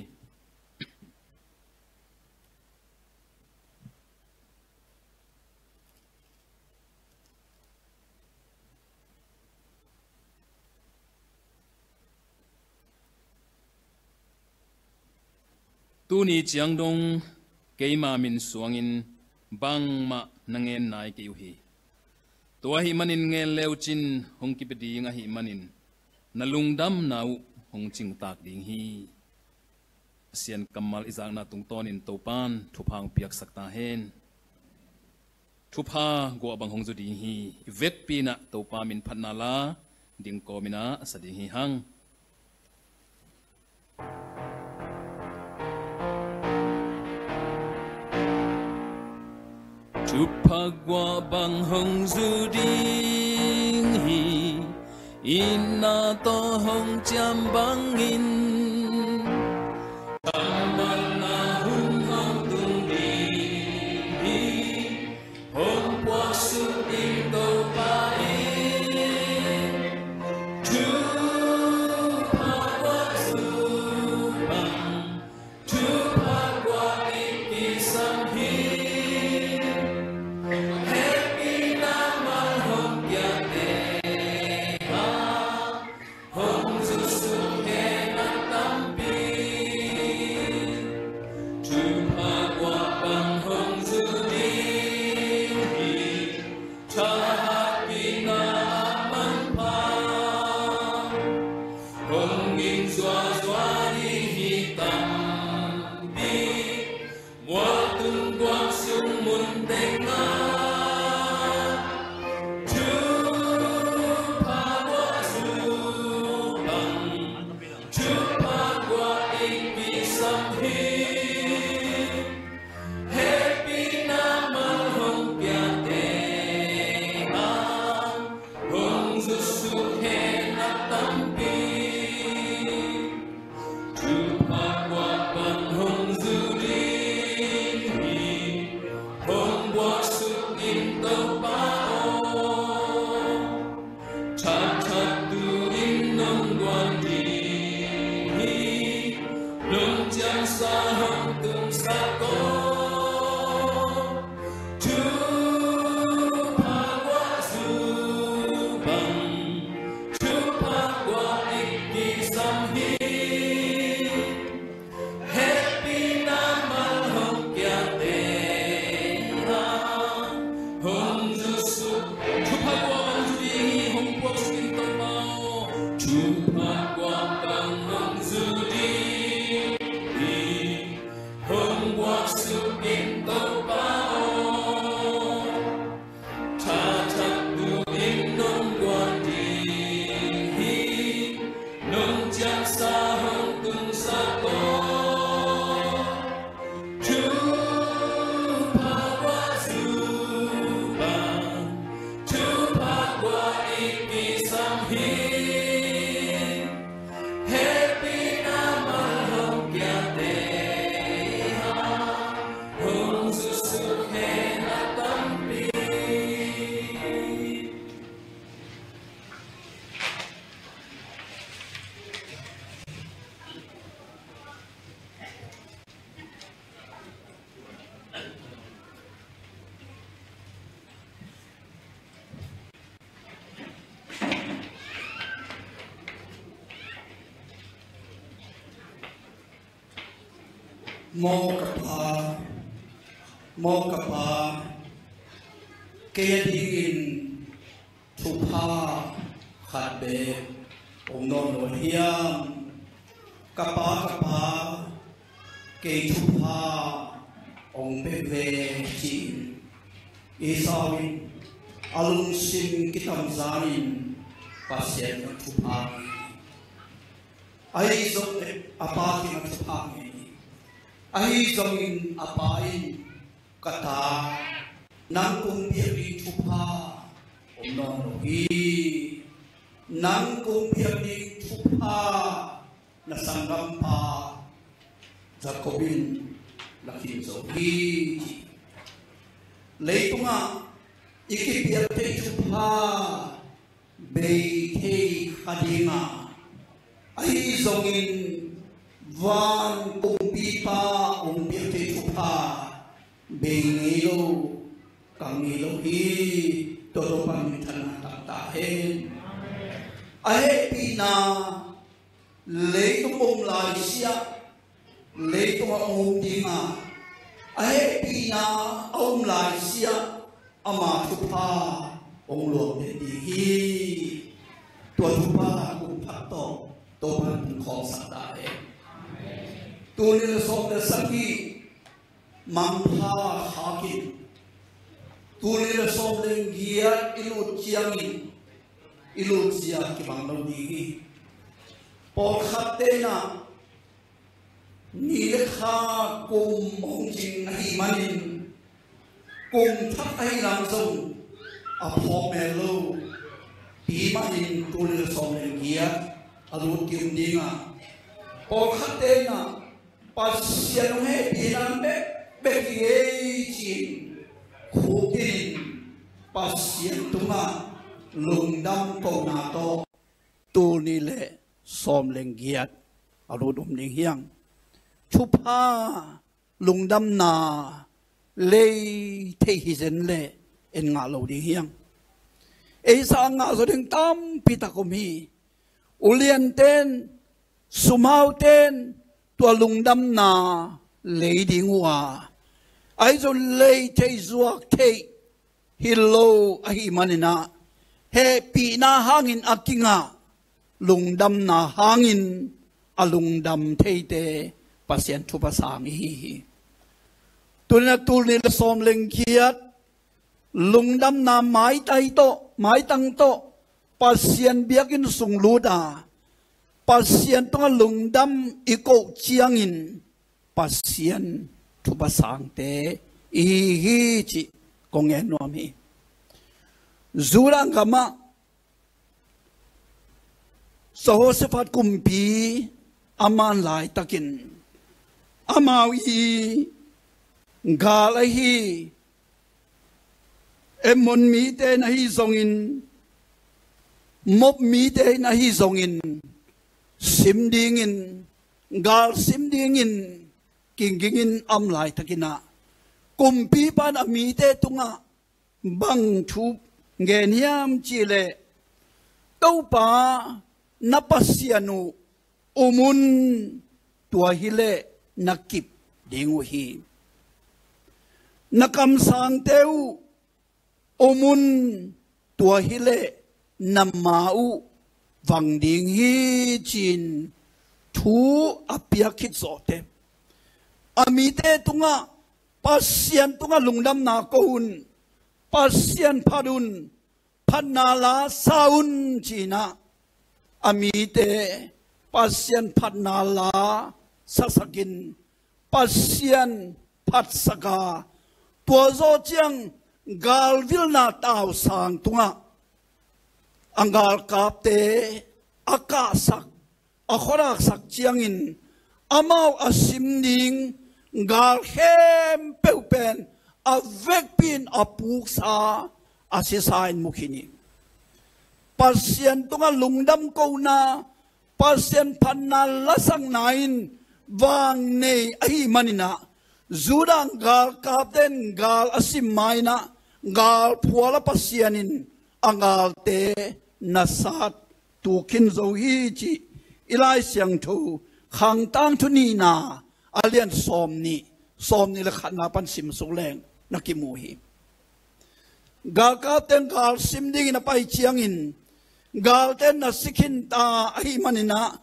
Tuni ciang dong keima min suangin bangmah na ngen nai kei uh hi. Tua ahih manin ngen le uh cin hong kipia ding ahih manin na lungdamna uh hong cingtak ding hi. A Pasian kammal i zakna tungtawnin Topan thupha hong piaksak ta hen. Thupha guah bang hong zu ding hi. I vekpi in ah Topa min phatna la ding kawmin ah a sa ding hi hang. Thupha guah bang hong zu ding hi. Itna tawh hong ciam bangin kammalna hun hong tung ding hi. Hong puaksuk in Topa in. Thupha guah zu bang, thupha guah i kisam hi. Hehpihna mal hong piakte hang, hong zusuk hen a tampi. Thupha guah bang hong zu ding hi. Thahatpihna a manpha hong ging zuazua ding hi tampi. Mualtung guak sung mun tengah thupha guah zu bang, thupha guah i kisam hi. Hehpihna mal hong piakte hang, hong zusuk hen a tampi. Thupha guah bang hong zu ding hi. Hong puaksuk in Topa aw. Thathat tu in nong guan ding hi. Nong ciangsa hong tungsak aw. Thupha guah zu bang, thupha guah i kisam hi. Hehpihna mal hong piakte hang, hong zusuk. Thupha guah bang zu ding hi, hong puaksuk in Topa aw. Thupha guah bang hong zu ding hi. Hong puaksuk in Topa aw. Thathat tu in nong guan ding hi. Nong ciangsa hong tungsak aw. Thupha guah zu bang, thupha guah i kisam hi. Hehpihna mal hong piakte hang, hong zusuk hen a tampi. Maw ka Pa, maw ka Pa, kei a dingin thupha khat bek om nawn lo hiam? Ka Pa, ka Pa, kei thupha hong pia ve, ci-in Esau in a lungsim kitamzanin Pasian kiang thupha ngen hi. Ahi zong a pa kiang thupha ngen hi. Ahi zongin a pa in, ka ta, nang kong piak ding thupha om nawn lo hi. Nang kong piak ding thupha na sanggampa Jacob in la khin zo hi, ci. Leitungah i kipiak thei thupha bei thei kha ding a, ahi zongin van kumpipa hong piak thei thupha bei ngei lo, kang ngei lo hi. Tua Topa minthanna tang ta hen. A hehpihna leitung om laisiah, leitung a om ding a, a hehpihna a om laisiah ama thupha hong luang ding hi. Tua thupha kum thak tawh Topa in pung khawmsak ta hen. Tul nih le sawm le sagih mangpha khakin, tul nih le sawm le giat i lut ciangin i lutzia kibang lo ding hi. Pawlkhatte in ah ni le kha kum hong cing ahih manin kum thak ahih lam zong a phawk mel lo. Pi mah in tul nih le sawm le giat a lut kim ding a, pawlkhatte in ah Pasian hong hehpihna bekbek hi ei ci-in khuk in Pasian tungah lungdam kohna tawh tul nih le sawm le giat a lut um ding hi hang. Thupha lungdamna lei thei hi zen le en ngah lo ding hi hang. Ei sang ngah zaw ding tampi tak om hi. Ulianten, sumaute'n tua lungdamna lei ding uh a, ahi zong lei thei zuak thei hi lo ahih manin ah hehpihna hangin a kingah lungdamna hangin a lungdam theite Pasian thupha sang i hi hi. Tul nih le sawm le giat lungdamna maitai tawh, maitang tawh Pasian biakinn sung lut a, Pasian tungah lungdam i koh ciangin Pasian thupha sangte i hi hi cih kong gen nuam hi. Judah gamah Jehoshaphat kumpi a man laitakin amau i gal ahi Ammon mite in ahi zongin, Moab mite in ahi zongin, sim dingin, gal sim dingin kigingin a om laitakin ah kumpipa in a mite tungah bang thu gen hiam cih leh, Topa na Pasian uh um un, tua hi leh na kip ding uh hi. Na kamsangte uh um un, tua hi leh na ma uh vang ding hi, ci-in thu a piak khit zawhte, a mite tungah Pasian tungah lungdamna ko un, Pasian phat un, phatna la sa un, ci-in ah a mite Pasian phatna la sasakin, Pasian phatsak a, tua zawh ciang galvilna tausang tungah a galkapte a kahsak, a khuadaksak ciangin amau a sim ding gal khempeuh pen a vekpi-in a puksa, a sisa in mu khin hi. Pasian tungah lungdam kohna, Pasian phatna lasakna in vang nei ahih manin ah, Judah galkapte in gal a sim ma-in ah, galphual a Pasian in a galte na sat tuk khin zo hi, cih i Lai Siangtho Khang Tangthu nihna a lian sawmnih, sawmnih le khatna pan simsuk leng na kimu hi. Galkapte in gal sim dingin a pai ciangin, galte na si khin ta ahih manin ah,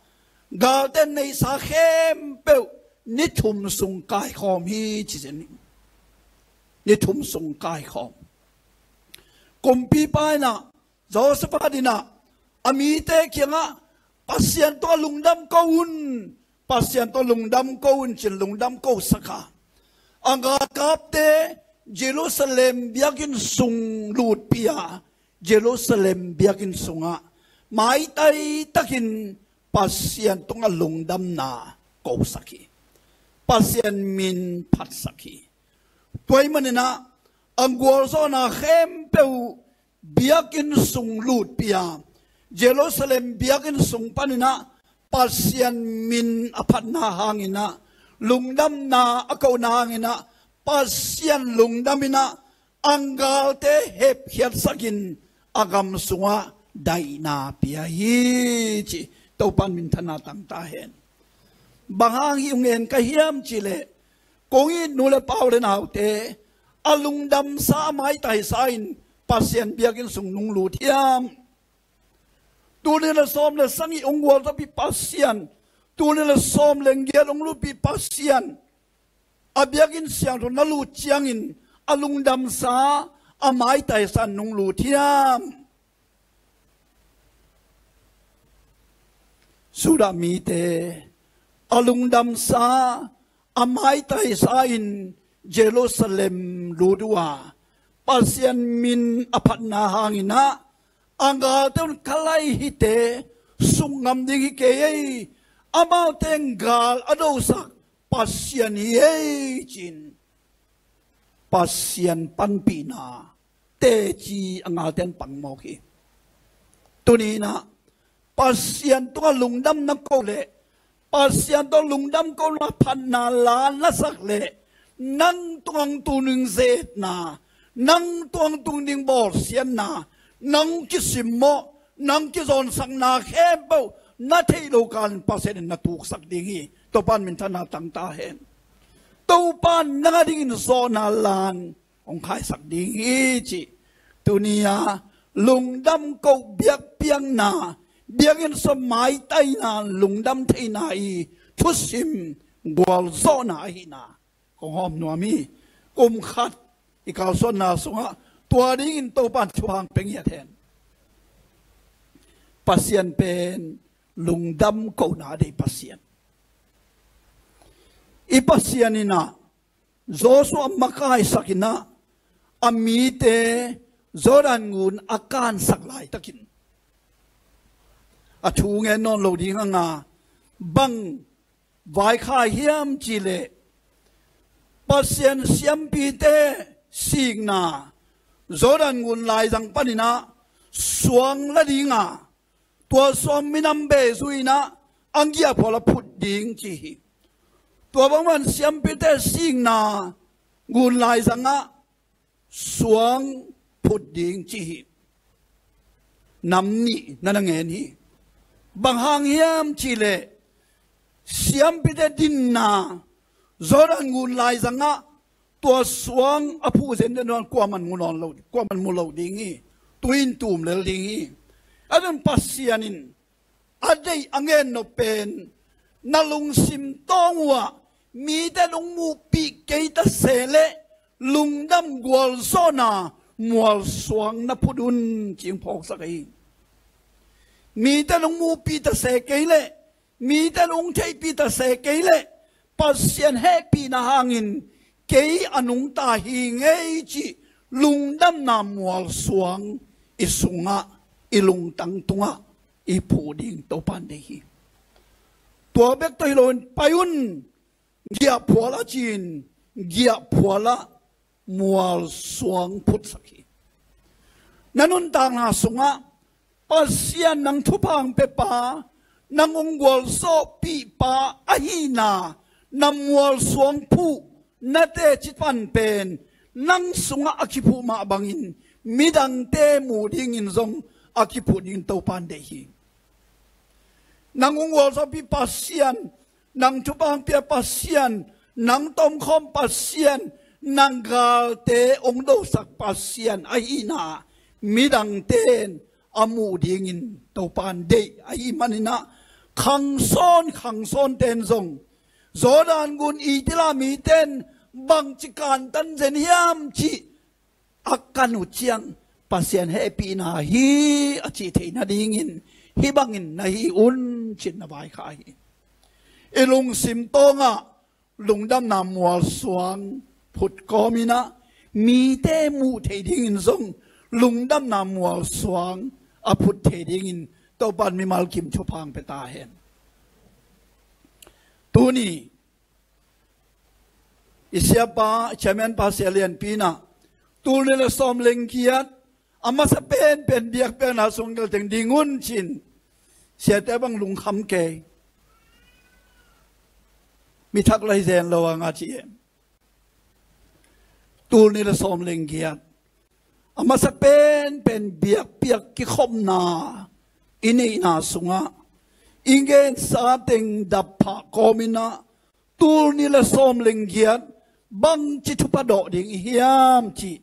galte neihsa khempeuh ni thum sung kaikhawm hi, ci zen hi. Ni thum sung kaikhawm. Kumpipa in ah, Jehoshaphat in ah, a mite kiangah, Pasian tungah lungdam ko un, Pasian tungah lungdam ko un, ci-in lungdam kosak a, a galkapte Jerusalem biakinn sung lutpih a, Jerusalem biakinn sungah maitai takin Pasian tungah lungdamna kosak hi. Pasian min phatsak hi. Tua ahih manin ah, a gualzawhna khempeuh biakinn sung lutpih a, Jerusalem biakinn sung panin ah Pasian min a phatna hangin ah, lungdamna a kohna hangin ah, Pasian lungdam in ah, a galte hepkhiatsakin a gam sungah daihna pia hi, ci Topa in minthanna tang ta hen. Bang hang hih hong gen ka hiam cih leh, kong it nu le pa, u le naute, a lungdamsa, a maitaisa in Pasian biakinn sung nong lut hiam? Tul nih le sawm le sagih hong gualzawhpih Pasian tul nih le sawm leng giat hong lutpih Pasian a biakinn siangtho na lut ciangin a lungdamsa, a maitaisa in nong lut hiam? Judah mite a lungdamsa, a maitaisa in Jerusalem lut uh a, Pasian min a phatna hangin ah, a galte un ka lai hite suk ngam ding hi kei ei, amaute in gal a dosak Pasian hi ei, ci-in Pasian panpihna teci a galte in pang mawk hi. Tuni-in ah Pasian tungah lungdam na ko leh, Pasian tawh lungdam kona phatna la na sak leh, nang tungah tung ding ze-etna, nang tungah tung ding bawlsiatna, nang kisimmawh, nang kizawnsak na khempeuh na theih loh kalin Pasian in na tuksak ding hi. Topa in minthanna tang ta hen. Topa in nang a dingin zawhna la-in hong khaisak ding hi, ci. Tuni-a lungdam koh, biakpiakna, biakinn sung maitaina, lungdam theihna i thusim gualzawhna ahihna kong hawm nuam hi. Kum khat i kalsuanna sungah tua dingin Topa in thupha hong pia ngiat hen. Pasian pen lungdam kohna a deih Pasian. I Pasian in ah Joshua makaisakin ah a mite Jordan gun a kansak laitakin, a thu ngen nawn lo ding hang a, bang vaikhak hiam cih leh, Pasian siampite sikna, Jordan gun laizang panin ah suang la ding a, tua suang minam bei zui-in ah a giahphual ah phut ding, ci hi. Tua bangmah in siampite sikna gun laizang ah suang phut ding, ci hi. Nam nih na na ngen hi. Bang hang hiam cih leh, siampite dinna Jordan gun laizang ah tua suang a phuh zenzen nawn, kuaman mu nawn lo, kuaman mu lo ding hi. Tui in tum lel ding hi. A dun Pasian in a deih a ngen nop pen, na lungsim tawng uh ah mite in hong muhpih kei ta se leh, lungdam gualzawhna mualsuang na phut un, ci-in phawksak hi. Mite in hong muhpih ta se kei leh, mite in hong theihpih ta se kei leh, Pasian hehpihna hangin kei a nungta hi ing ei, cih lungdamna mualsuang i sungah, i lungtang tungah i phuh ding Topa in deih hi. Tua bek tawh hi loin, pai un, giahphual ah, ci-in giahphual ah mualsuang phutsak hi. Na nuntakna sungah Pasian nang thupha hong pia pa, nang hong gualzawhpih pa ahihna, na mualsuang phuh, na teci pan pen nang sungah a kiphuh mah bangin midangte muh dingin zong a kiphuh dingin Topa in deih hi. Nang hong gualzawhpih Pasian, nang thupha hong pia Pasian, nang tomkhawm Pasian, nang galte hong dosak Pasian ahihna midangte in a muh dingin Topa in deih ahih manin ah, khangsawn khangsawnte in zong, Jordan gun Israel mite in bangci kantan zen hiam cih a kan uh ciang, Pasian hehpihna hi a cih theih nadingin hih bangin na hi un, ci-in na vaikhak hi. I lungsim tawngah lungdamna mualsuang phut kawmin ah, mite muh theih dingin zong lungdamna mualsuang a phut thei dingin Topa in mimal kim thupha hong pia ta hen. Tuni i siapa, i chairman pa, Sia Lianpi in ah, tul nih le sawm leng giat a masa penpen biakpiakna sung gelh teng ding un, ci-in, siate bang lungkham kei. Mi thak lai zen lo a nga ci em. Tul nih le sawm leng giat a masa penpen biakpiak kikhopna i neihna sungah i gensa teng dap phah kawmin ah, tul nih le sawm leng giat bangci thupha dawh ding i hiam cih,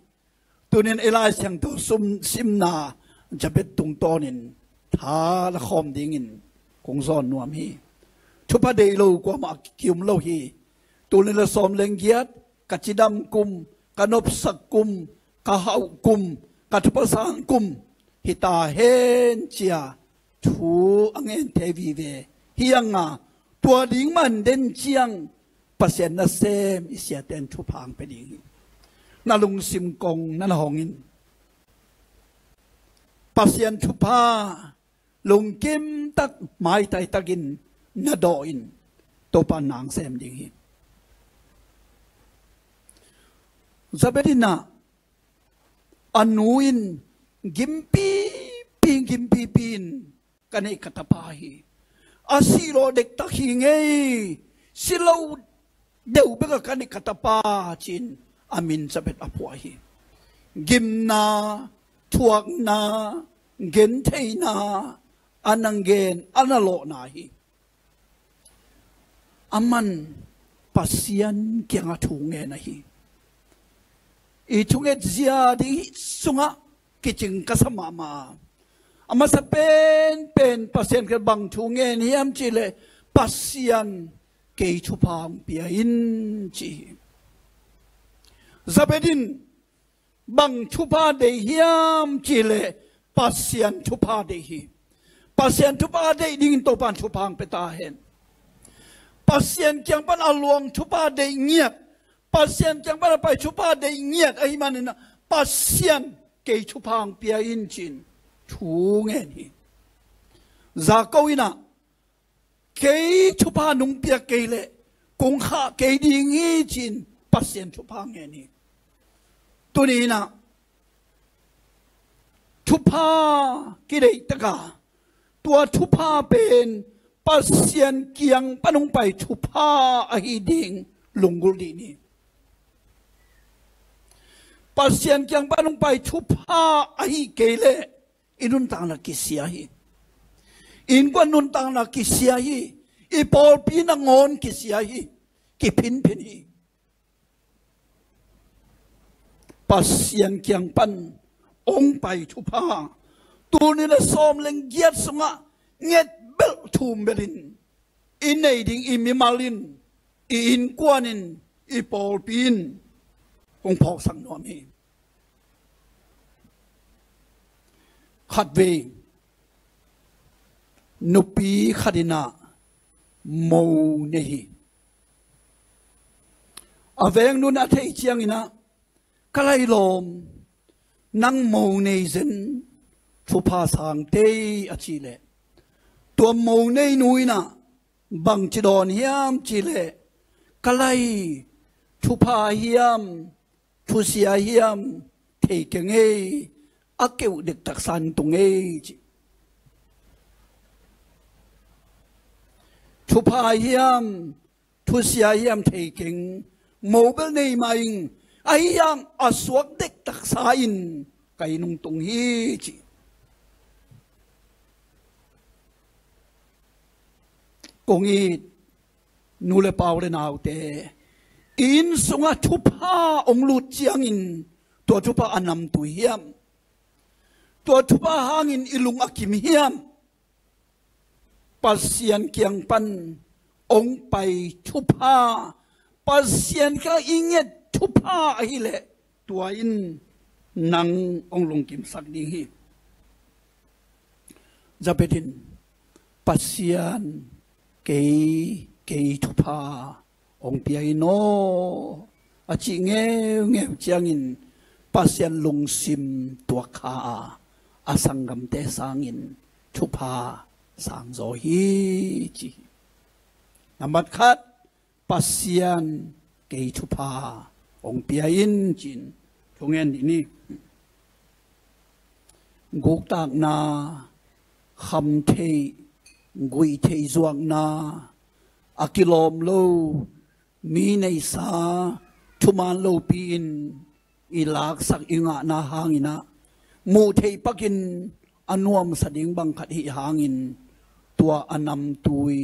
tuni-in i Lai Siangtho simna Jabez tungtawnin tha la khawm dingin kong zawn nuam hi. thupha deih lo kuamah ki-um lo hi. Tul nih le sawm le giat, ka cidam kum, ka nopsak kum, ka hauh kum, ka thupha sang kum hi ta hen ci-a thu a ngen thei vive hi. Hang a tua ding man den ciang Pasian nasem i siate'n thupha hong pia ding hi. Na lungsim kong na na hong in, Pasian thupha lungkim tak, maitai takin na dawh in, Topa nang sem ding hi. Jabez in ah, a nu in gimpipi, gimpipi in, "Ka neih ka tapa hi. A sih lawh dektak hi ngei. Si lo deuh bek a ka neih ka tapa," ci-in a min Jabez a phuah hi. Gimna, thuakna, gentheihna, a na gen, a na lawhna hi. Aman Pasian kiangah thu ngen ahi. I thunget zia ding hih sungah kicing ka sa mahmah. A masa penpen Pasian kiang bang thu ngen hiam cih leh, "Pasian, kei thupha hong pia in," ci hi. Jabez in bang thupha deih hiam cih leh, Pasian thupha deih hi. Pasian thupha deih dingin Topa'n thupha hong pia ta hen. Pasian kiang pan a luang thupha deih ngiat, Pasian kiang pan a pai thupha deih ngiat ahih manin ah, "Pasian, kei thupha hong pia in," ci-in thu ngen hi. Jakob in ah, "Kei thupha nong pia kei leh kong khah kei ding hi," ci-in Pasian thupha ngen hi. Tuni in ah thupha kideih tak a, tua thupha pen Pasian kiang pan hong pai thupha ahi ding lunggulh dih ni. Pasian kiang pan hong pai thupha ahi kei leh i nuntakna kisia hi. Innkuan nuntakna kisia hi. I pawlpi nangawn kisia hi. Kiphinphin hi. Pasian kiang pan hong pai thupha, tul nih le sawm le giat sungah nget belh thum belhin i nei ding, i mimal in, i innkuan in, i pawlpi in hong phawksak nuam hi. Khatvei nupi khat in ah mo nei hi. A veng nu'n a theih ciangin ah, "Ka lailawm, nang mo nei zen, thupha sang tei," a cih leh, tua mo neinu in ah bangci dawn hiam cih leh, "Ka lai, thupha hiam, thusia hiam, thei keng ei, a keuh dektak sa tung ei," ci. "Thupha hiam, thusia hiam thei keng, mo bel nei mah ing, ahi hang a suak dektak sa in ka inn hong tung hi," ci. Kong it nu le pa, u le naute, i inn sungah thupha hong lut ciangin tua thupha a namtui hiam? Tua thupha hangin i lung a kim hiam? Pasian kiang pan hong pai thupha, Pasian kiang i nget thupha ahih leh, tua in nang hong lungkimsak ding hi. Jabez in, "Pasian, kei, kei thupha hong pia in aw," a cih ngeungeu ciangin Pasian lungsim tuak kha a, a sanggamte sangin thupha sang zaw hi, ci hi. Nambat khat, "Pasian, kei thupha hong pia in," ci-in thu ngen dih ni. Guktakna, kham theih, guih theih zuakna, a kilawm lo, mi neihsa, thuman lopi in i laksak i ngahna hangin ah, muh theih pakin a nuamsa ding bang khat hih hangin, tua a namtui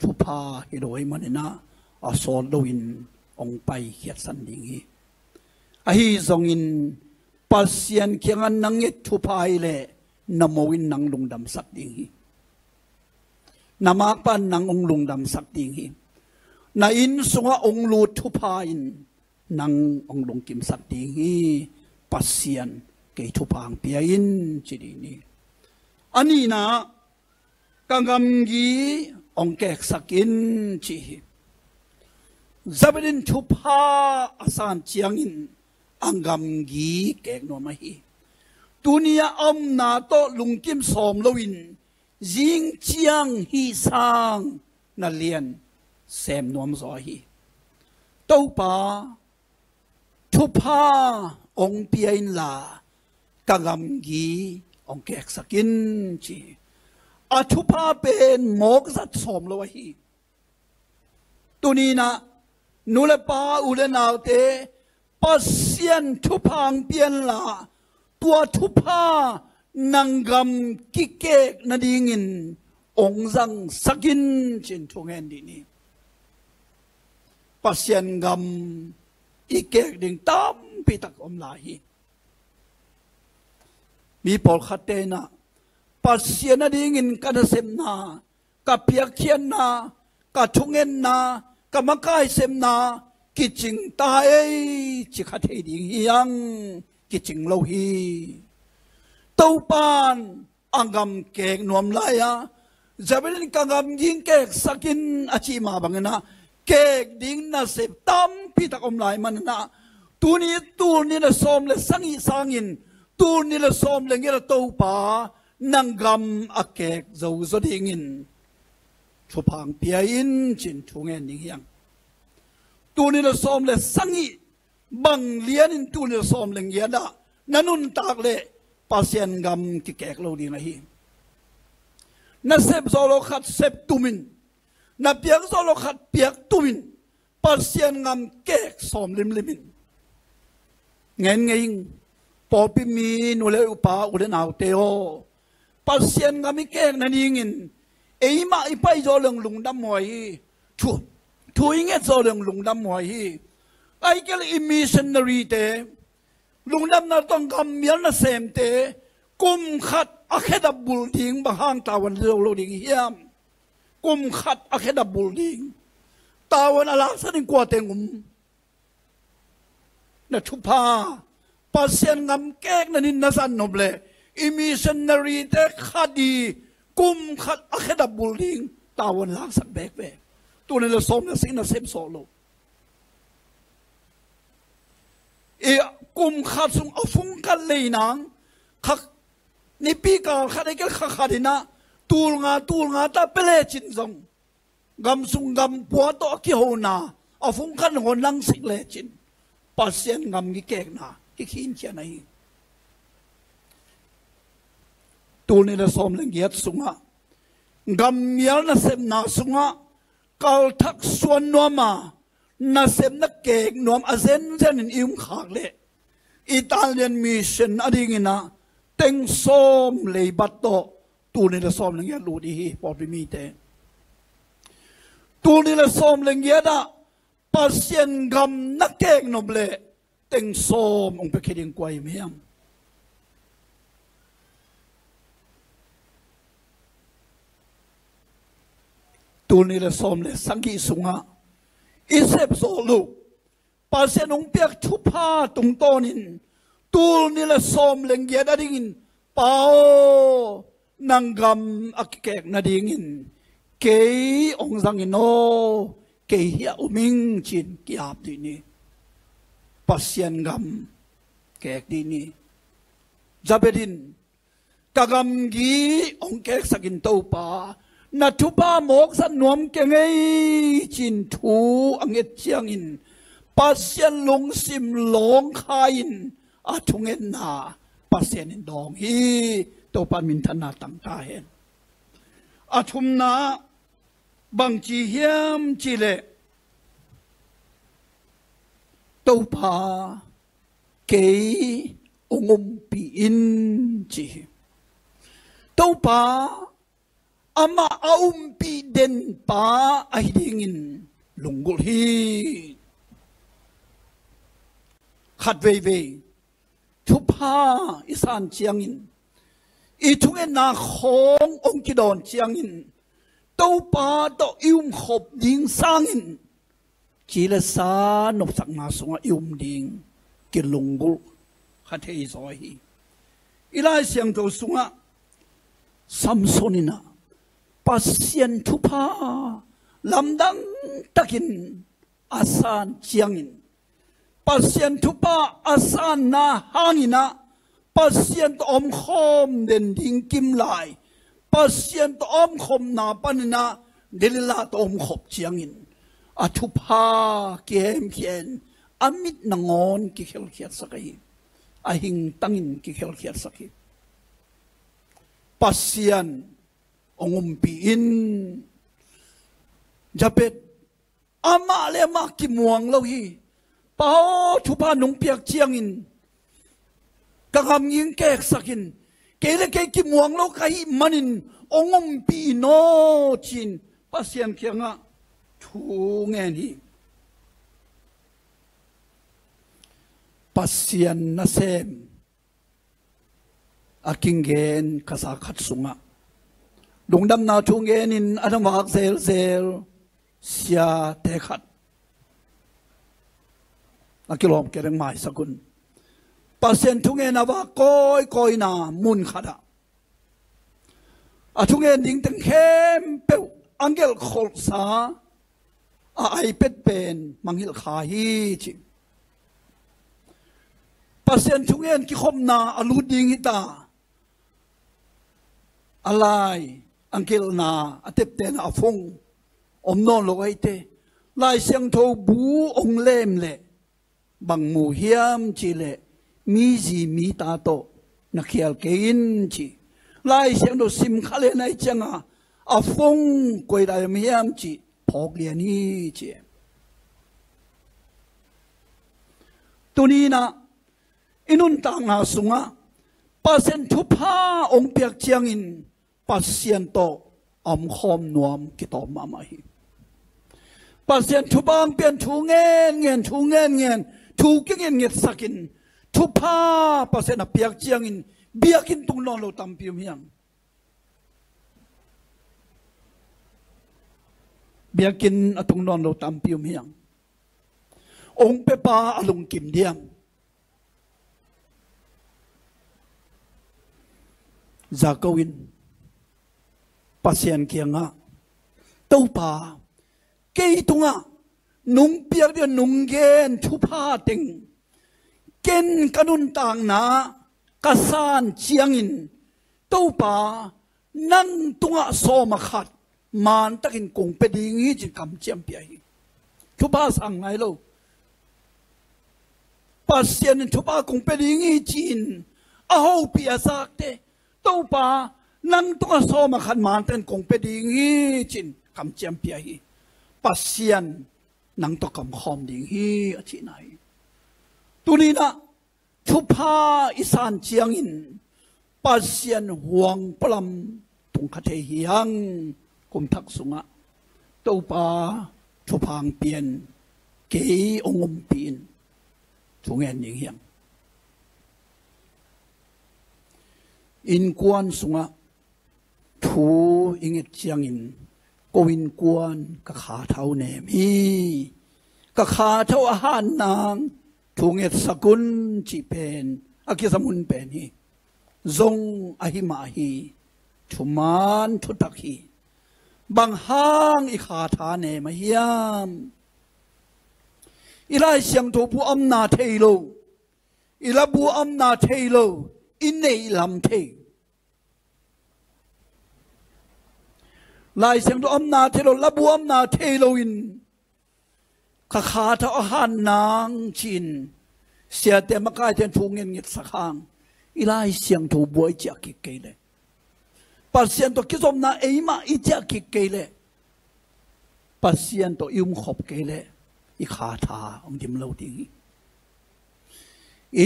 thupha hi lo ahih manin ah, a sawt loin hong paikhiatsan ding hi. Ahi zongin Pasian kiangah na nget thupha ahih leh, na mo in nang lungdamsak ding hi. Na makpan nang hong lungdamsak ding hi. Na inn sungah hong lut thupha in nang hong lungkimsak ding hi. Pasian, kei thupha hong pia in, ci ding hi. A nihna, ka gamgi hong keksak in, ci hi. Jabez in thupha a san ciangin a gamgi kek nuam ahi. Tuni a omna tawh lungkim sawm loin zing ciang hih sang na lian sem nuam zaw hi. Topa, thupha hong pia inla ka gamgi hong keksak in, ci. A thupha pen mawk zat sawm lo ahi. Tuni-in ah nu le pa, u le naute, Pasian thupha hong pia inla, tua thupha nang gam kikek nadingin hong zangsak in, ci-in thu ngen dih ni. Pasian gam i kek ding tampi tak om lai hi. Mi pawlkhatte in ah Pasian adingin ka nasepna, ka piakkhiatna, ka thungetna, ka makaisepna kicing ta ei, ci kha thei ding hi hang, kicing lo hi. Topa'n a gam kek nuam lai a, Jabez in ka gamgi keksak in a cih mah bangin ah kek ding nasep tampi tak om lai manin ah, tuni, tul nih le sawm le sagih sangin tul nih le sawm le giat ah Topa nang gam a kek zo zaw dingin thupha hong pia in, ci-in thu ngen ding hi hang. Tul nih le sawm le sagih bang lianin tul nih le sawm le giat ah na nuntak leh Pasian gam kikek lo ding ahi. Na sep zawh loh khat sep tumin, na piak zawh loh khat piak tumin, Pasian gam kek sawm limlimin. Ngen ngei ing, pawlpi mi nu le pa, u le naute aw, Pasian gam i kek nadingin eimah i pai zawh leng lungdam huai hi. Thu, thu i nget zawh leng lungdam huai hi. Ahih kei leh i missionary-te, lungdamna tawh gam mial nasemte kum khat a khedap bulh ding bang hang tavuan zo lo ding hiam? Kum khat a khedap bulh ding tavuan a laksak ding kua teng um? Na thupha, Pasian gam kek nading na zat nop leh i missionary-te khat i kum khat a khedap bulh ding tavuan laksak beek ve. Tul nih le sawm le sagih na sep zawh loh, i kum khat sung a fung khat lei nang, kha, nipi kal khat, ahih kei leh kha khat in ah tul nga, tul nga ta pia lecin zong, gam sung gam pua tawh a kihona a fung khat hong langsik lecin Pasian gam kikekna kikhinkhia na hi. Tul nih le sawm le giat sungah gam mial nasepna sungah kalthak suan nuam a, nasepna kek nuam a zenzen in i um khak leh Italian mission adingin ah teng sawm leibat tawh tul nih le sawm le giat lut i hi, pawlpi mite. Tul nih le sawm le giat ah Pasian gam na kek nop leh teng sawm hong piakhia ding kua i om hiam? Tul nih le sawm le sagih sungah i sep zawh loh, Pasian hong piak thupha tungtawnin tul nih le sawm le giat adingin, Pa aw, nang gam a kikek nadingin kei hong zang in aw, kei hiah om ing, ci-in ki-ap dih ni. Pasian gam kek dih ni. Jabez in, ka gamgi hong keksak in Topa, na thupha mawk zat nuam keng ei, ci-in thu a nget ciangin Pasian lungsim lawngkhai-in a thungetna Pasian in dawng hi. Topa minthanna tang ta hen. A thumna bangci hiam cih leh, Topa, kei hong umpih in, ci hi. Topa, amah a umpih den pa ahi dingin lunggulh hi. Khat veivei thupha i san ciangin, i thungetna khawng hong kidawn ciangin, Topa tawh i umkhop ding sangin ci le sa nopsakna sungah i um ding kilunggulh kha thei zaw hi. I Lai Siangtho sungah Samson in ah Pasian thupha lamdang takin a san ciangin, Pasian thupha a sanna hangin ah Pasian tawh omkhawm den ding kim lai, Pasian tawh omkhopna panin ah Delilah tawh omkhop ciangin a thupha kihemkhia in a mit nangawn kikhelkhiatsak ahi, a hingtangin kikhelkhiatsak hi. Pasian hong umpi in. Jabez amah le amah kimuang lo hi. Pa aw, thupha nong piak ciangin ka gamgi keksak in, kei le kei kimuang lo ka hih manin hong umpi in aw, ci-in Pasian kiangah thu ngen hi. Pasian nasem a kingen kasa khat sungah lungdamna thu ngenin a na vak zelzel siate khat a kilawm kereng maisak un. Pasian thungen a vak kawikawina mun khatah a thungen ding teng khempeuh a gelh kholhsa a ai pet pen mangngilh kha hi, ci. Pasian thungen kikhopna a lut ding hi ta, a lai a gelhna a teptena a phong om nawn lo ahih teh, Lai Siangtho bu hong lem leh bang mu hiam cih leh, mi zi mi ta tawh na khial kei in, ci. Lai Siangtho sim kha le na hih ciangah a phong koi lai om hiam cih phawk lian hi, ci. Tuni-in ah i nuntakna sungah Pasian thupha hong piak ciangin Pasian tawh a omkhawm nuam kitawm mahmah hi. Pasian thupha hong piak in thu ngen ngen, thu ngen ngen, thu kingetngetsak in, thupha Pasian a piak ciangin biakinn tung nawn lo tampi om hi hang. Biakinn a tung nawn lo tampi om hi hang. Hong piapa a lungkim diam? Jakob in Pasian kiangah, Topa, kei tungah nong piak ding, nong gen thupha teng ken ka nuntakna ka san ciangin, Topa, nang tungah sawm a khat mantakin kong pia ding hi, ci-in kamciam pia hi. Thupha sang nai lo. Pasian in thupha kong pia ding hi, ci-in a hopih a zakte, Topa, nang tungah sawm a khat mantakin kong pia ding hi, ci-in kamciam pia hi. Pasian nang tawh kamkhawm ding hi, a cihna hi. Tuni-in ah thupha i san ciangin Pasian huang pualam tung kha thei hi hang. Kum thak sungah, Topa, thupha hong pia in, kei hong umpi in, thu ngen ding hi hang. Innkuan sungah thu i nget ciangin, ko innkuan ka kha tha uh nem hi, ka kha tha uh a han nang thu ngetsak un, cih pen a kizom hun pen hi. Zong ahi mah hi. Thuman thutak hi. Bang hang i kha tha nem a hiam? I Lai Siangtho bu a omna thei lo, i labu a omna thei lo, i neih lam thei. Lai Siangtho omna thei lo, labu omna thei loin, ka kha tha uh a han nang, ci-in siate makaite in thu ngetngetsak hang, i Lai Siangtho bu ah i ciah kik kei leh, Pasian tawh kizopna eimah i ciah kik kei leh, Pasian tawh i umkhop kei leh, i kha tha hong dim lo ding hi.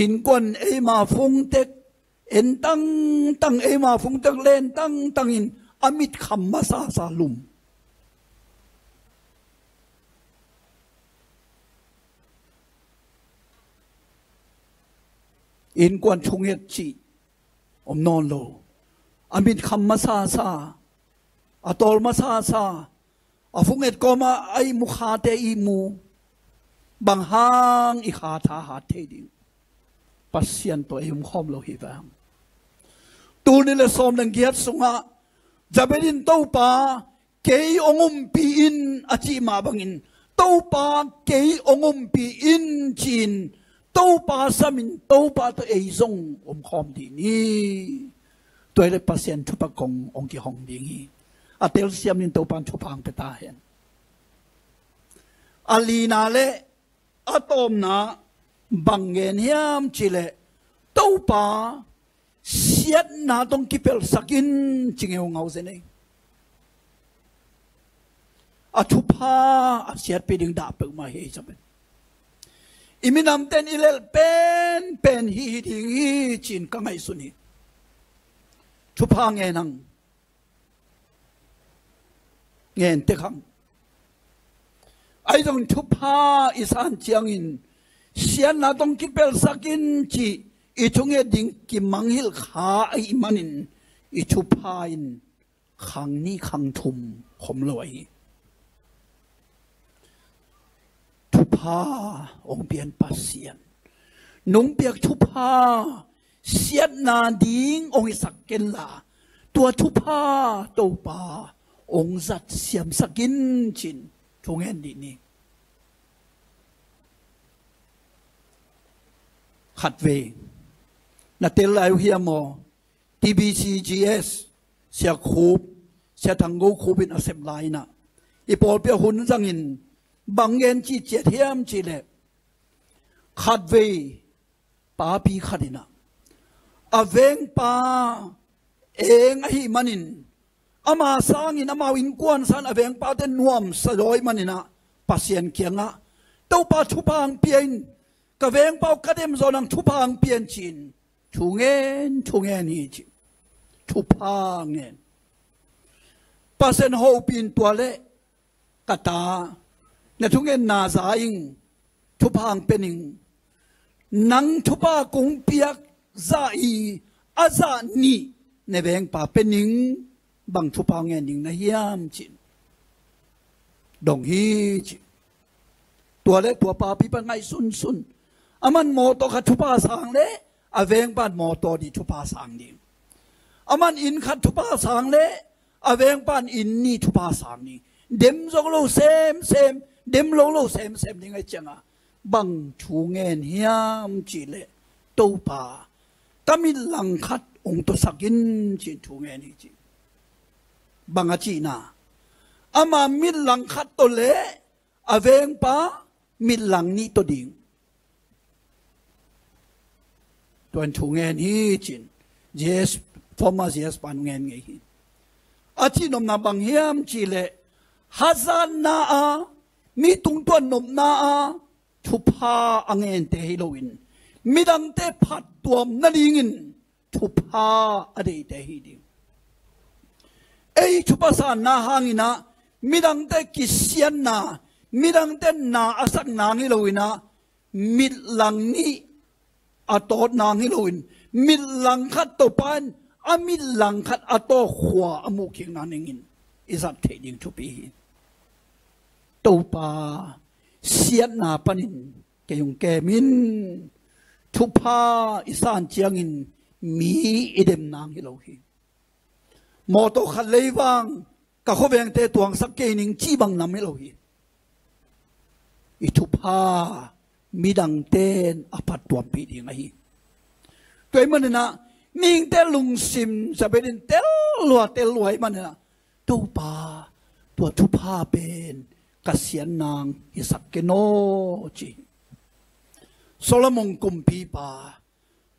Innkuan eima fungtek, en tangtang, eima fungtek len tangtangin a mitkham masasa lum. Innkuan thunget cih om nawn lo. A mitkham masasa, A tawl masasa, a fung et kawma a ihmu khate ihmu, bang hang i kha thahat thei ding? Pasian tawh ei umkhawm lo hi vang. Tul nih le sawm le giat sungah Jabez in, "Topa, kei hong umpi in," a cih mah bangin, "Topa, kei hong umpi in," ci-in Topa samin Topa tawh ei zong umkhawm dih ni. Tua hi leh Pasian thupha kong hong kihong ding hi. A telsiam in Topa in thupha hong pia ta hen. A lina le a tawpna bang gen hiam cih leh, "Topa, siatna tawh kipelsak in," ci ngeungau zen ei. A thupha a siatpih ding dah peuhmah hi ei, Jabez. I minamte in i lelh penpen hih hi ding hi ci-in ka ngaihsun hi. Thupha ngen hang. Ngen tek hang. Ahi zongin thupha i san ciangin, "Siatna tawh kipelsak in," cih i thunget ding kimangngilh kha ahih manin, i thupha in khang nih khang thum khom lo ahi hi. Thupha hong pian Pasian, nong piak thupha siatna ding hong hisak kenla, tua thupha Topa hong zat siamsak in ci-in thungen dih ni. Khatvei na tel lai uh hiam aw? T B C G S, Sia Khup, Sia Thang Go Khup in a sep lai-in ah, i pawlpi ah hun zangin bang gen ciciat hiam cih leh, khatvei papi khat in ah, a vengpa eng ahih manin, ama sangin, amau innkuan sangin a vengpate nuamsa zaw ahih manin ah, Pasian kiangah, "Topa, thupha hong pia in, ka vengpa uh ka dem zawh nang, thupha hong pia in," ci-in thungen, thungen hi ci. Thupha ngen. Pasian hopih in, "Tua leh ka ta, na thungetna za ing, thupha hong pia ning. Nang thupha kong piak zah i, a zah nih na vengpa pia ning, bang thupha ngen ding na hiam?" ci-in dong hi ci. Tua leh tua papi pan ngaihsunsun. Aman mawtaw khat thupha sang leh, a vengpan mawtaw nih thupha sang ding. Aman inn khat thupha sang leh, a vengpan inn nih thupha sang ding. Dem zo lo semsem, dem lo lo semsem ding ahih ciangah, bang thu ngen hiam cih leh, "Topa, ka mit langkhat hong tawsak in," ci-in thu ngen hi ci. Bang a cihna? Ama mit langkhat tawh leh, a vengpa mit lang nih tawh ding. Tua in thu ngen hi ci-in G S, former G S pan ngen ngei hi. A cihnopna bang hiam cih leh, hazatna ah, mi tungtawn nopna ah thupha a ngente hi loin, midangte phattuam nadingin thupha a deihte hi ding. Ei thupha sanna hangin ah, midangte kisiatna, midangte na a sak nang hi loin ah, mit lang nih a tawt nang hi loin, mit langkhat tawh pa in a mit langkhat a tawh khua a muh kik nadingin i zat theih ding thupi hi. "Topa, siatna panin kei hong kem in." Thupha i san ciangin mi i dem nang hi lo hi. Mawtaw khat leivang ka khuavengte tuangsak kei ning cih bang nam hi lo hi. I thupha midangte in a phattuampih ding ahi. Tua ahih manin ah, mihingte lungsim Jabez in tel lua, tel lua ahih manin ah, "Topa, tua thupha pen ka siatna hong hisak ken aw," ci. Solomon kumpipa,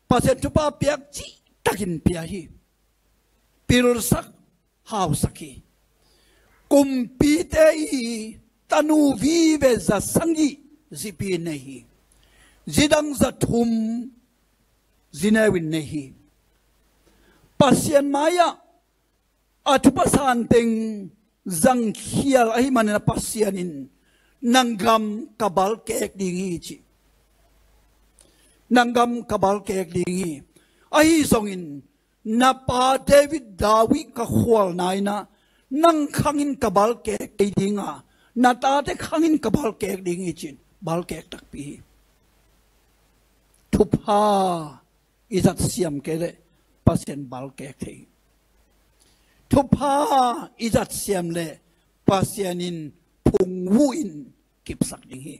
Pasian thupha piak cihtakin pia hi. Pilsak, hausak hi. Kumpite i tanu vive za sagih zipi nei hi. Zi dang za thum zi neu in nei hi. Pasian mai-ah a thupha san teng zangkhial ahih manin ah, Pasian in, "Nang gam ka balkek ding hi," ci. "Nang gam ka balkek ding hi. Ahi zongin na pa David dau ih ka khualna in ah, nang khangin ka balkek kei dinga, na tate khangin ka balkek ding hi ci-in balkek takpi hi. Thupha i zat siam kei leh Pasian balkek thei hi. Thupha i zat siam leh Pasian in phungvuh in kipsak ding hi.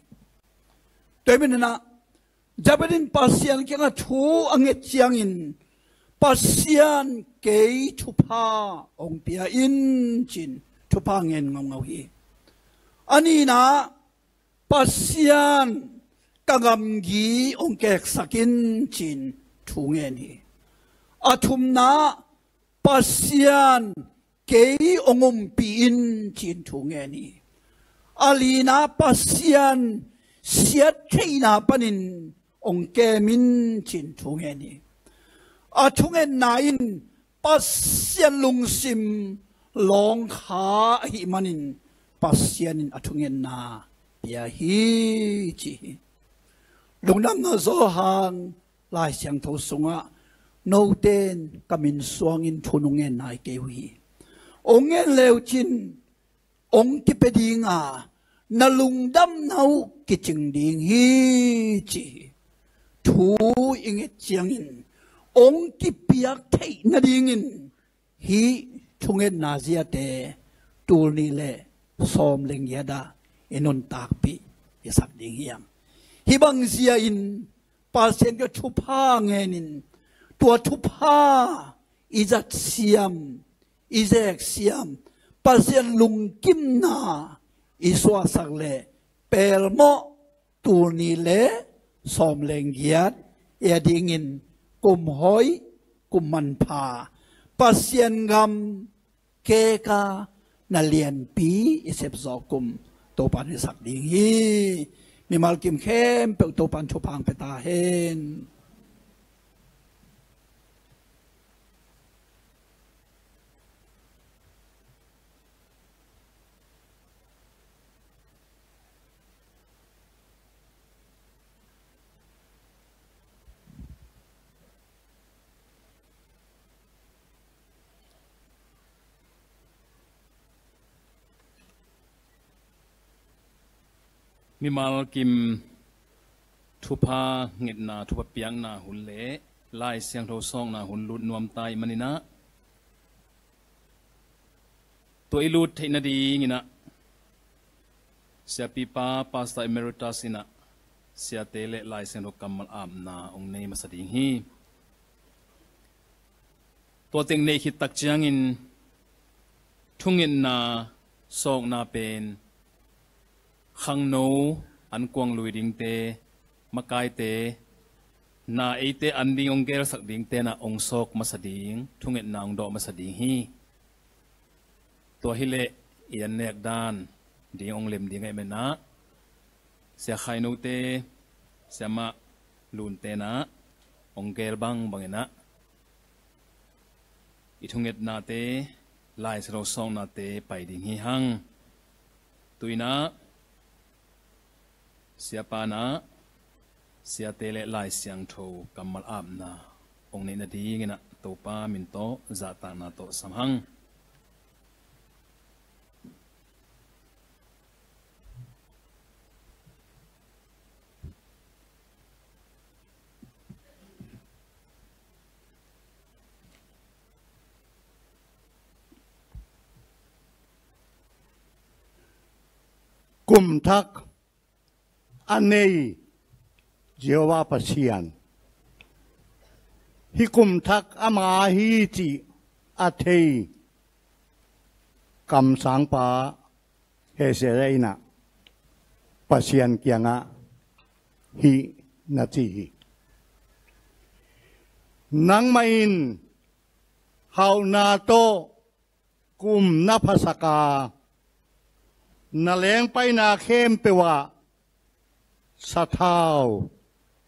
Tua hi manin ah Jabez in Pasian kiangah thu a nget ciangin, Pasian, kei thupha hong pia in, ci-in thupha ngen ngaungau hi. A nihna, Pasian, ka gamgi hong keksak in, ci-in thu ngen hi. A thumna, Pasian, kei hong ompih in, ci-in thu ngen hi. A lina, Pasian, siattheihna panin hong kem in, ci-in thu ngen hi. A thungetna in Pasian lungsim lawngkha ahih manin Pasian in a thungetna pia hi, ci hi. Lungdamna Johan Lai Siangtho sungah, note in ka min suangin thu nong ngen nai kei uh hi. Hong ngen le uh cin hong kipia dinga, na lungdamna uh kicing ding hi, ci hi. Thu i nget ciangin hong kipiak theih nadingin hih thungetna ziate tul nih le sawm le giat ah i nuntakpih i sak ding hi hang. Hih bang zia-in Pasian kiang thupha ngenin, tua thupha i zat siam, i zek siam, Pasian lungkimna i suahsak leh pelmawh tul nih le sawm le giat i a dingin kum hoih, kum manpha, Pasian gam keka na lianpi i sep zawh kum Topa'n i sak ding hi. Mimal kim khempeuh Topa'n thupha hong pia ta hen. Mimal kim thupha ngetna, thupha piakna hun le Lai Siangtho sawkna hun lut nuam ta ahih manin ah, tua i lut theih nadingin ah siapipa Pastor Emeritus in ah siate le Lai Siangtho kammal apna hong nei masa ding hi. Tua teng neih khit tak ciangin thungetna sawkna pen khangno an kuang lui dingte, makaite, na eite an ding hong gelsak dingte na hong sawk masa ding, thungetna hong dawh masa ding hi. Tua hileh i an nek dan ding hong lem ding ahih manin ah, Sia Khainote, Siamah Lunte na hong gel bangbangin ah i thungetnate, Lai Siangtho sawknate pai ding hi hang. Tu-in ah siapa in ah siate le Lai Siangtho kammal apna hong neih nadingin ah Topa min tawh zahtakna tawh sam hang. Kum thak a nei Jehovah Pasian, hih kum thak ama hi cih a thei kamsangpa Hezekiah in ah Pasian kiangah hih na ci hi. Nangmah in hauhna tawh kum na phasak a, na lengpaina khempeuh ah sathau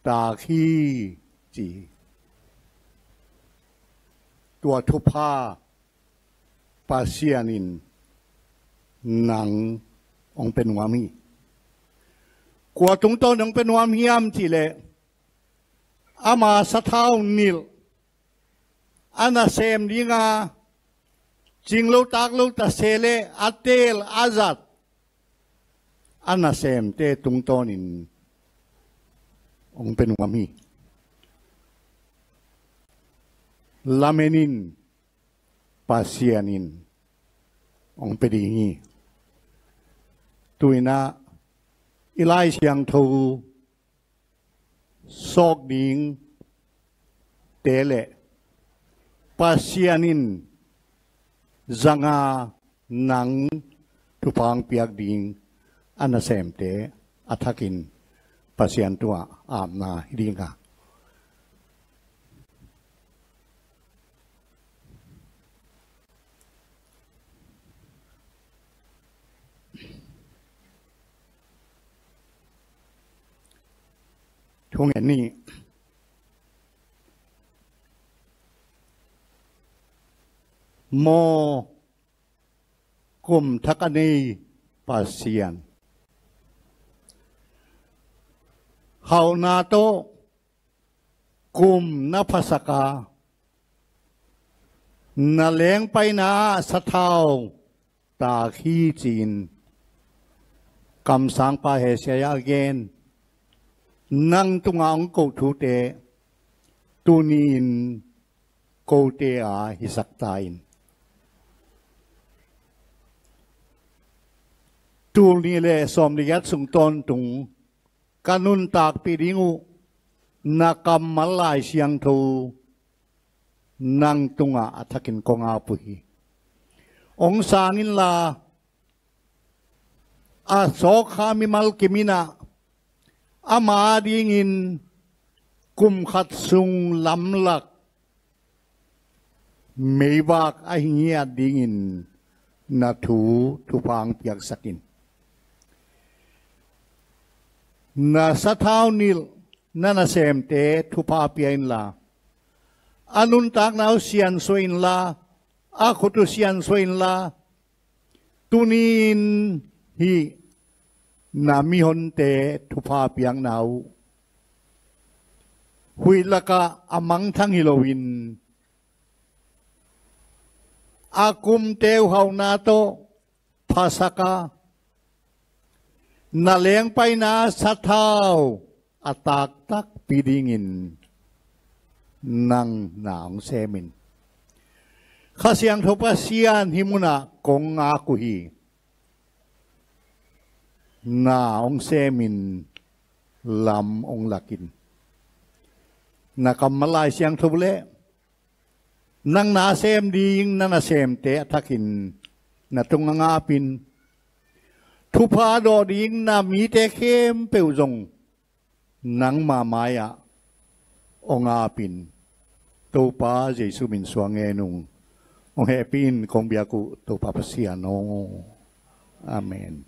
taak hi, ci hi. Tua thupha Pasian in nang hong pia nuam hi. Kua tungtawn hong pia nuam hiam cih leh, ama sathau nilh a nasem dinga cing lo tak lo ta se leh a teel a zat a nasemte tungtawnin hong pia nuam hi. Lamen in Pasian in hong pia ding hi. Tu-in ah i Lai Siangtho sawk dingte leh Pasian in zanga nang thupha hong piak ding a nasemte a thakin Pasian tungah apna hi ding a. Thungen ni. Maw, kum thak a nei Pasian, hauhna tawh kum na phasak a, na lengpaina ah sathau tak hi ci-in kamsangpa Isaiah a gen, nang tungah hong koh thute tuni-in kote a hisak ta in. Tul nih le sawm le giat sung tawntung ka nuntakpih ding uh na kammal Lai Siangtho nang tungah a thakin kong ap uh hi. Hong sang inla, a sawkkha mimal kim in ah ama dingin kum khat sung lamlak meivak a hi ngiat dingin na thu thupha hong piaksak in. Na sathau nilh na nasemte thupha pia inla, a nuntakna uh siansuah inla, a khut uh siansuah inla, tuni-in hih na mihonte thupha piakna uh huih lakah a mangthang hi loin, a kumte uh hauhna tawh phasak a, na lengpaina sathau a taktakpi dingin nang na hong sem in. Kha Siangtho Pasian, hih munah kong ngak uh hi. Na hong semin lam hong lak in. Na kammal Lai Siangtho le nang na sem ding na nasemte a thakin na tungah hong apin, thupha dawh ding na mite khempeuh zong nangma mai-ah hong apin, Topa Jesu min suang ngen ung. Hong hehpih in kong biak uh Topa Pasian aw. Amen.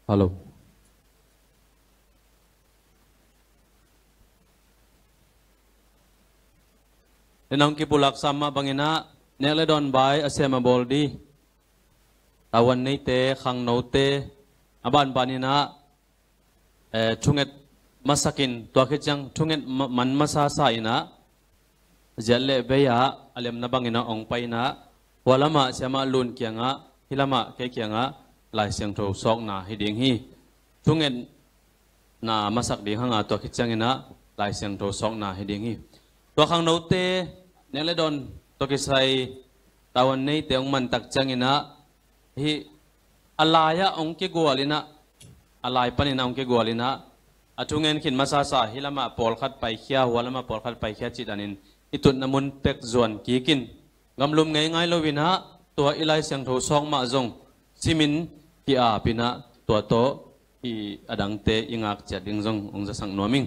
Hello. Inn ah hong kipulak sam mah bangin ah, nek le dawn bai a sem a bawl di, tavuan neite, khangnote, a banbanin ah, eh, thunget masakin, tua khit ciang thunget ma-, man masasa in ah, ziat le bei ah a lemna bangin ah hong pai in ah, hua lamah Siamah Lun kiangah, hih lamah kei kiangah Lai Siangtho sawkna hi ding hi. thungetna masak ding hanga, tua khit ciangin ah Lai Siangtho sawkna hi ding hi. Tua khangnote, nek le dawn tawh kisai tavuan neite hong man tak ciangin ah, hih a lai-ah hong kigual in ah, a lai panin ah hong kigual in ah, a thungen khin masasa hih lamah pawlkhat paikhia, hua lamah pawlkhat paikhia cih danin i tutna mun pek zuan kikin, gamlum ngeingai lo in ah, tua i Lai Siangtho sawk mah zong simin ki-ap in ah, tua tawh i a dangte i ngak ciat ding zong hong zasak nuam ing.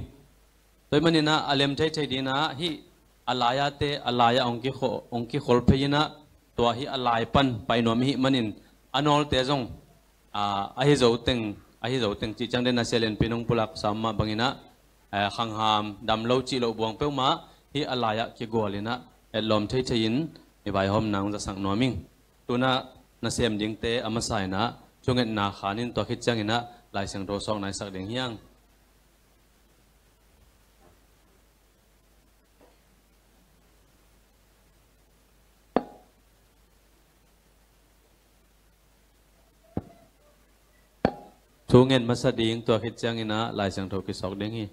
Tua ahih manin ah a lem theithei dingin ah, hih a lai-ate a lai-ah hong kikhol, hong kikhol phei in ah, tua hih a lai pan pai nuam i hih manin, a nawlte zong, aa, ahi zo teng, ahi zo teng cih ciang den a sia lianpi in hong pulaksa mah bangin ah, aa, khangham dam lo cih loh buang peuhmah hih a lai-ah kigual in ah, etlawm theithei in i vaihawmna hong zasak nuam ing. Tu-in ah nasem dingte a masa in ah thungetna khan in, tua khit ciangin ah Lai Siangtho sawkna i sak ding hi hang. Thungen masa ding, tua khit ciangin ah Lai Siangtho kisawk ding hi.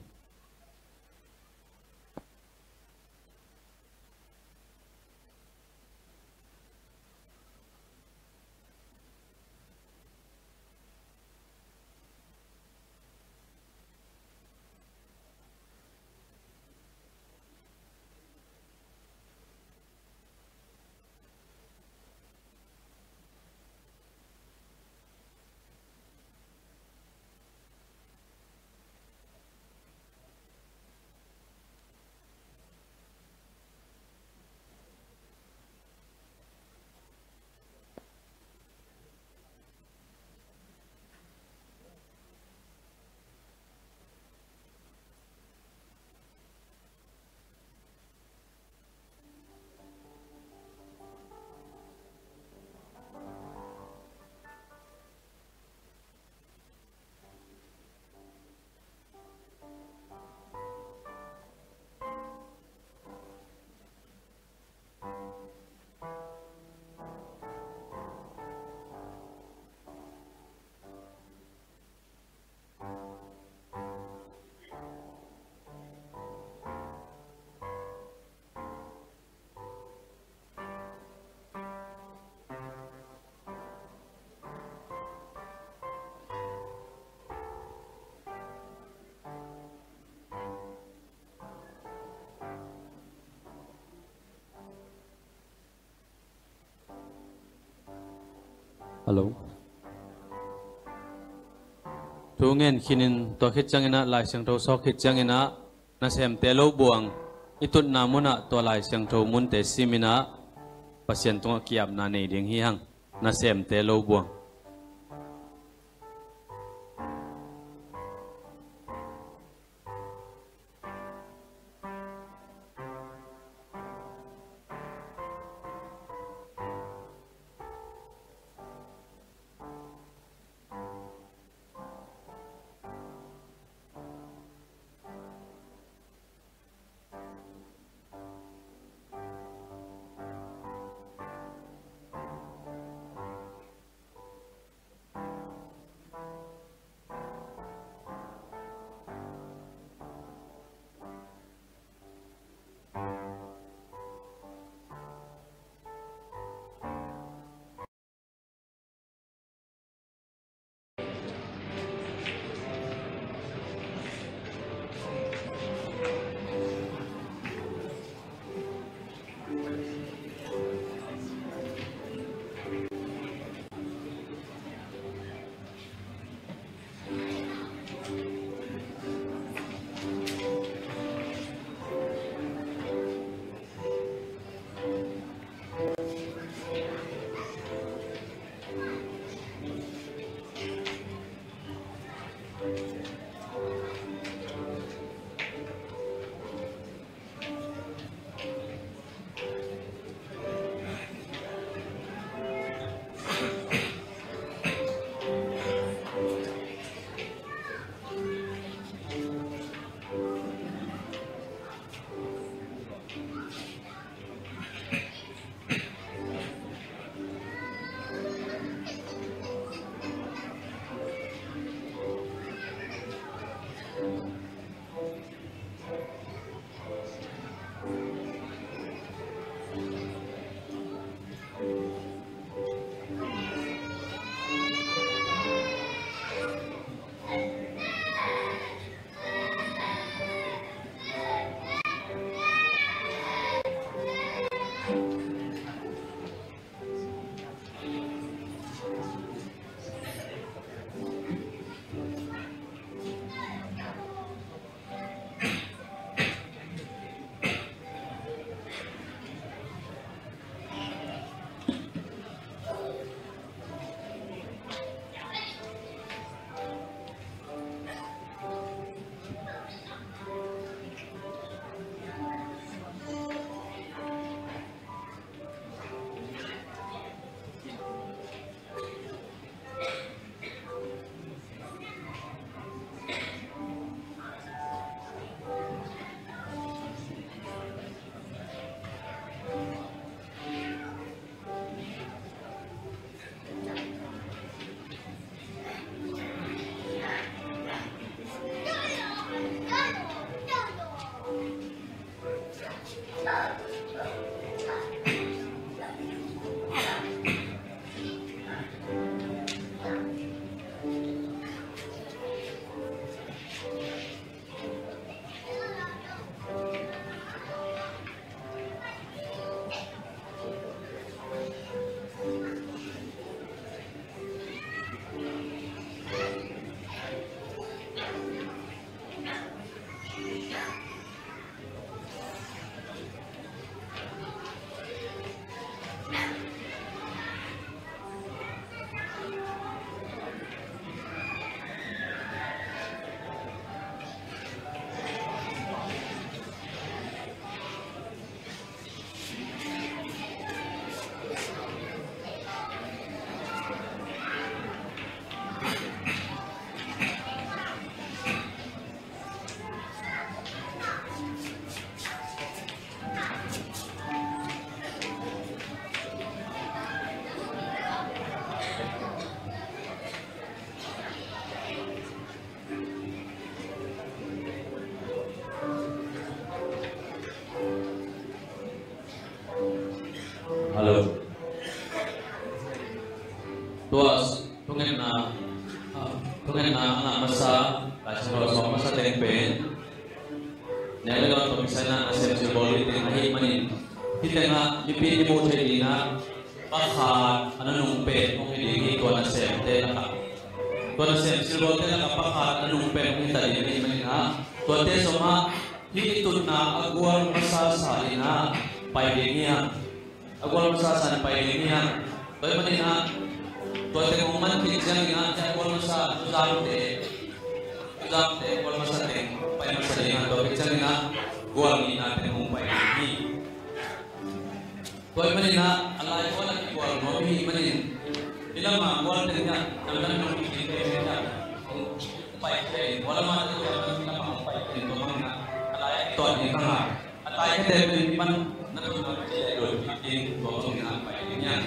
Hello. Thungen khinin, tua khit ciangin ah Lai Siangtho sawk khit ciangin ah nasemte lo buang, i tutna munah tua Lai Siangtho munte simin ah Pasian tungah ki-apna nei ding hi hang. Nasemte lo buang. Hello. Tua thungetna, ah, thungetna a ngah masa, Laisiangtho a suak masa teng pen nek le dawn tawh kisai-in ah nasem silbawl ding teng ahih manin, hih tengah mipi in i muh theih ding ah pakhat a nunung pen hong hi ding hi. Tua nasemte lakah, tua nasem silbawlte lakah pakhat a nunung pen hong hi ta ding ahih manin ah, tuate zong ah hih i tutna a gual masa sa ding ah pai ding hi hang. A gual masa sa-in pai ding hi hang. Tua ahih manin ah, tua teng hong man khit ciangin ah, a gual masa, tuzangte, tuzangte a gual masa teng pai masa ding hang. Tua khit ciangin ah, gual nihna teng hong pai ding hi. Tua ahih manin ah, a lai gual ah kigual nuam i hih manin, hih lam ah gual teng ah, namdang nong kik ding teng ah, hong pai khia in, gual lam ah teng ah, hong pai khia in, tua bangin ah, a lai ah kituat ding hang a. A tai khete pen pan na tun na ci le dot kik ding, tua bangin ah pai ding hi hang.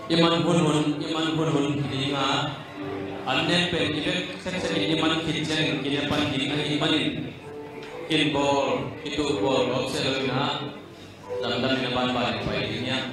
I man hunhun, i man hunhun hi ding a, an nek pen i bek seksekin i man khit ciangin kine pan ding ahih manin, kin bawl, kituh bawl gawp seh lo in a, damdamin a banbanin pai ding hi hang.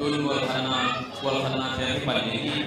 Tun gualkhatna, gualkhatna te a kipan ding hi.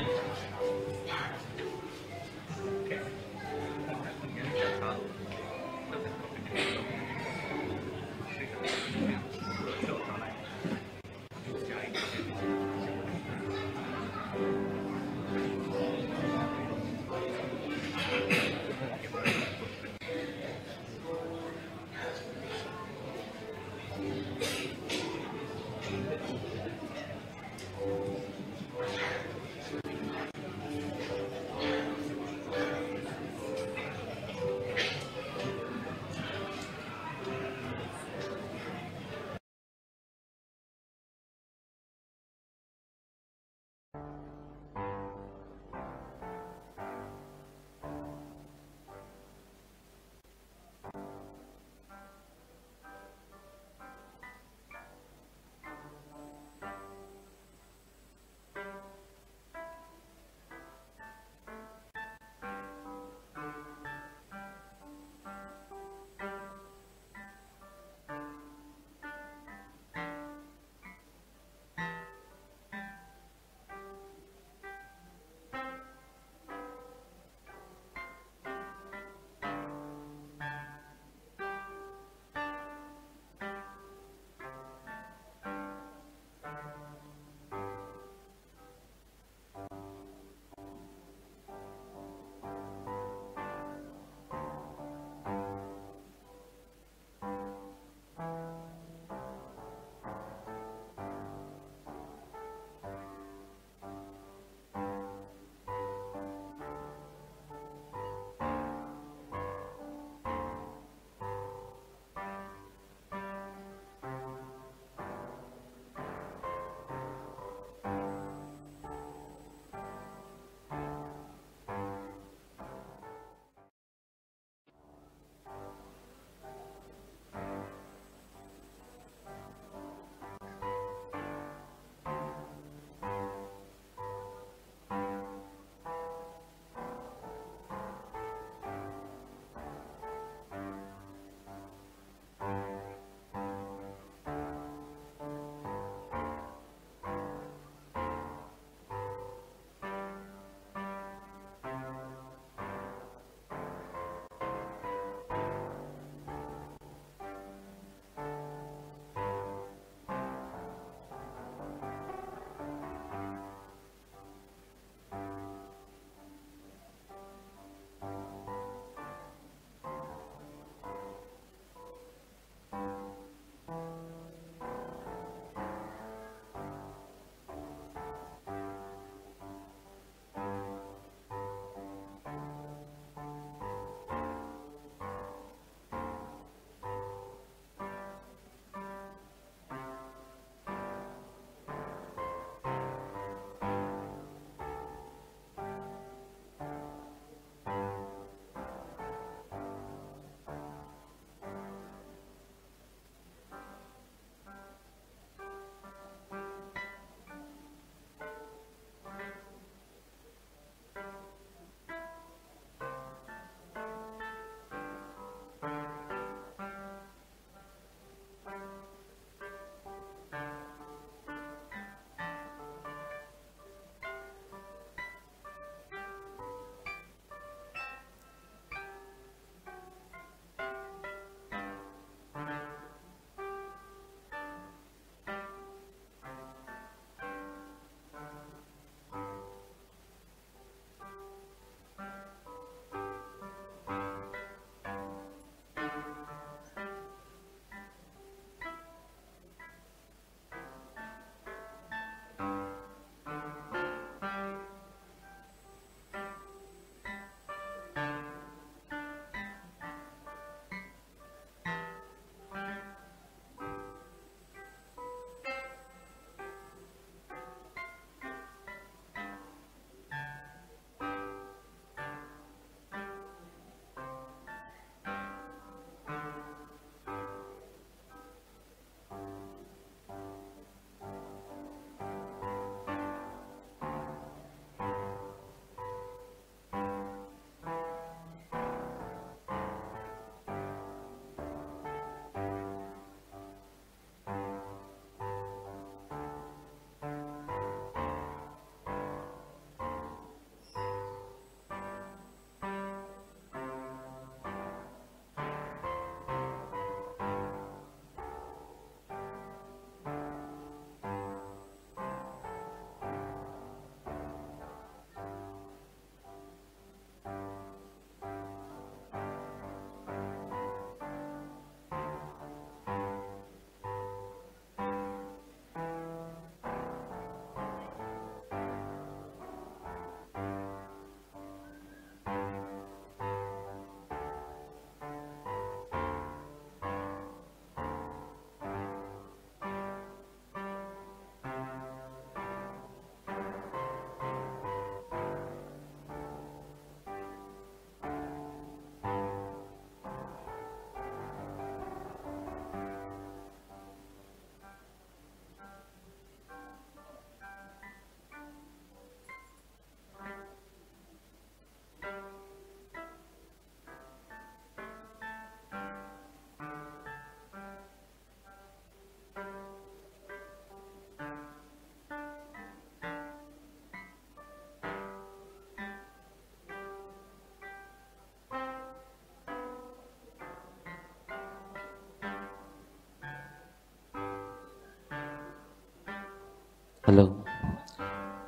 Hello.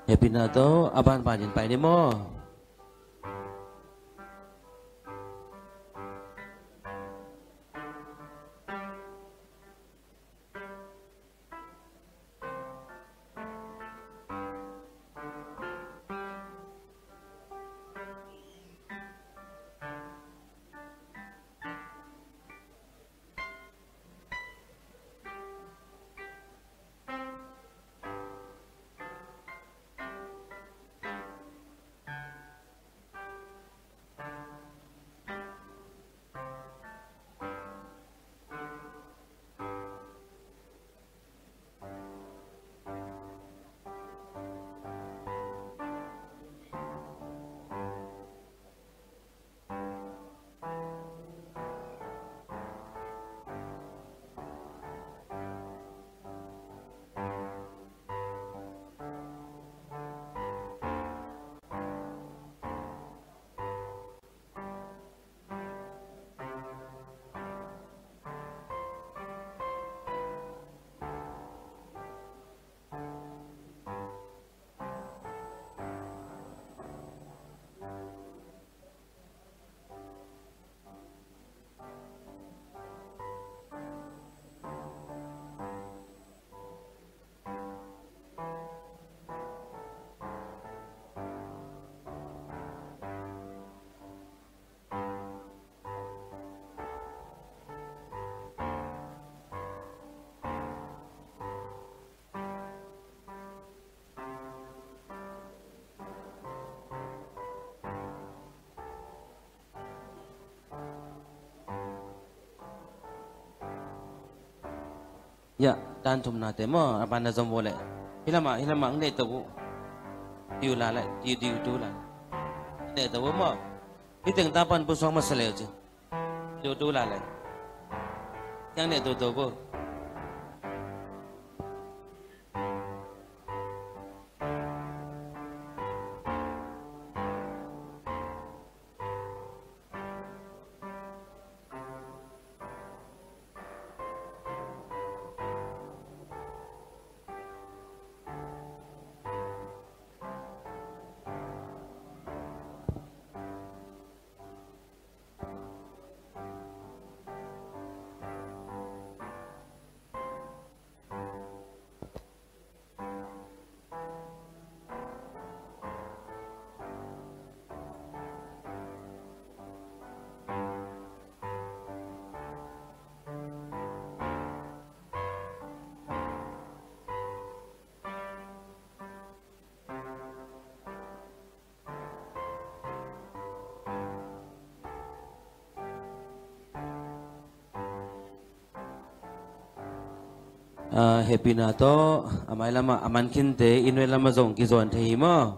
Happy na to, a ban ban in pai ni maw. Ya, dan thumna te maw, a ban na zom vo le. Hi lama, hi lama, ang ne to vo. Diu la le, diu, diu tu la. Ne to vo maw. Hi teng ta pan pu song ma sa le ci. Diu tu la le. Yang ne to to vo. Ah, happy na tawh, a mai lamah a man khinte, inn ve lamah zong kizuan thei hi maw?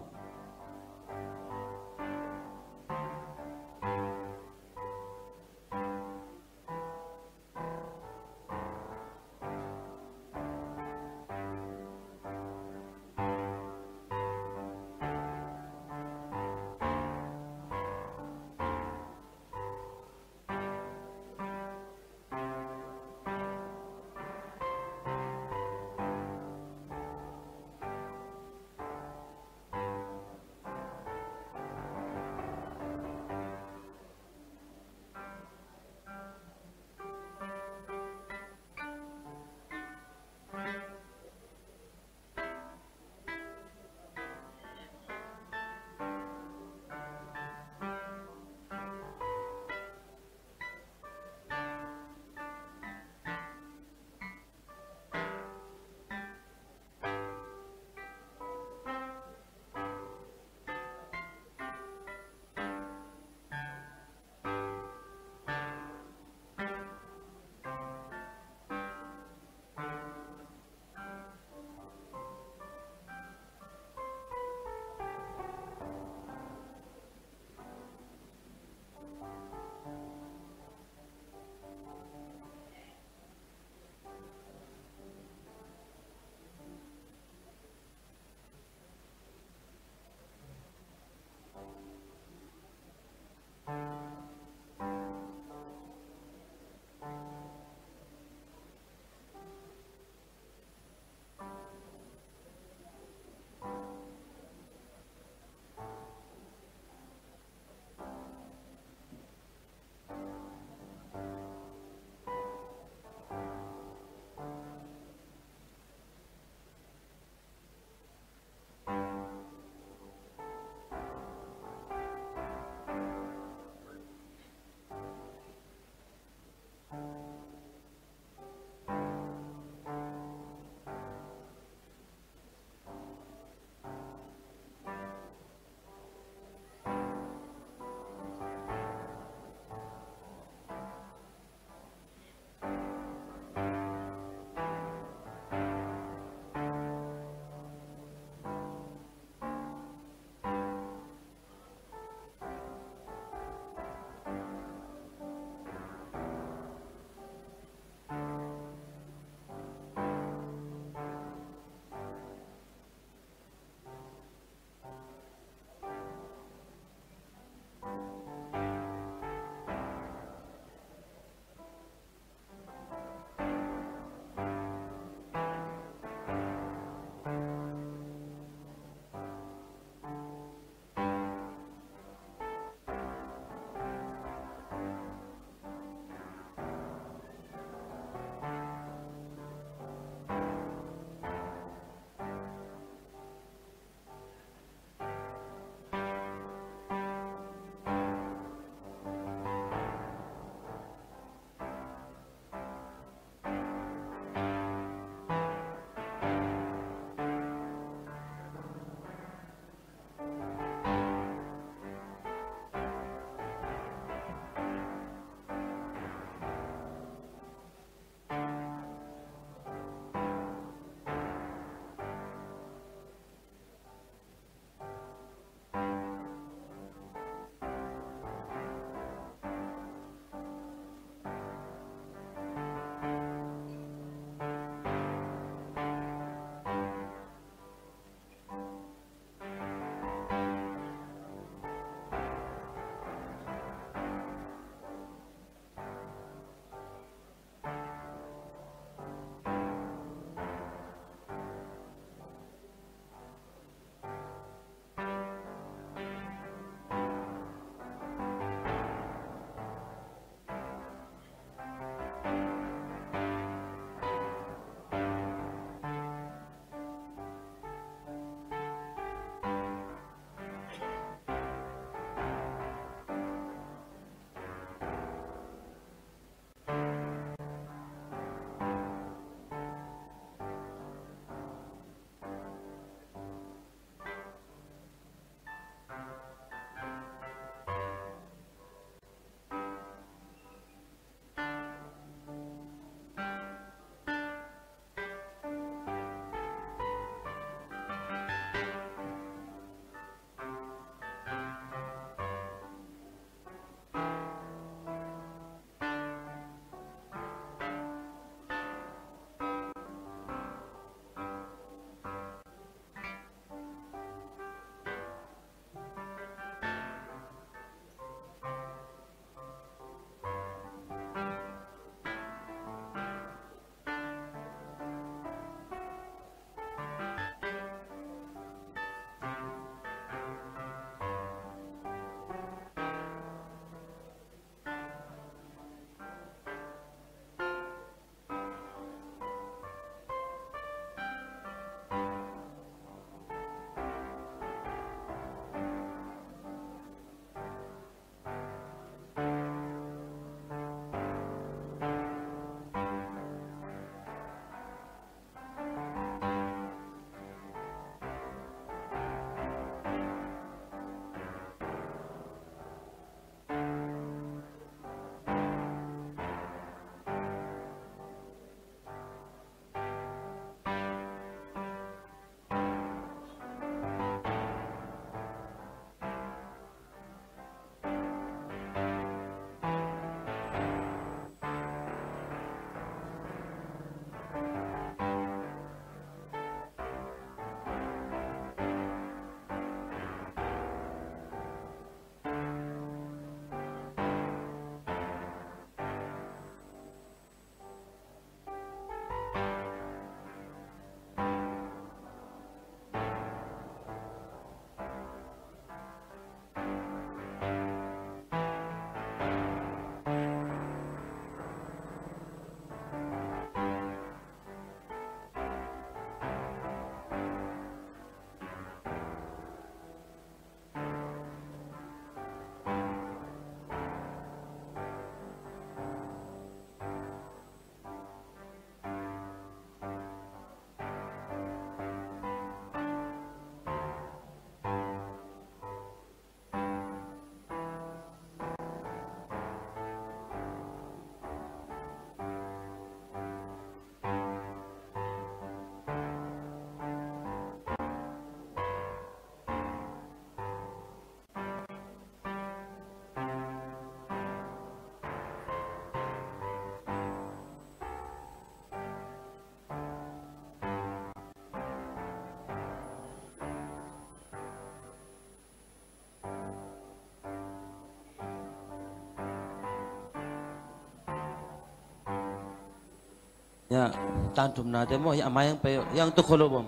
Ya, tan thumna te maw, ya, a mai hong pai, ya hong tuk kho lo bawm.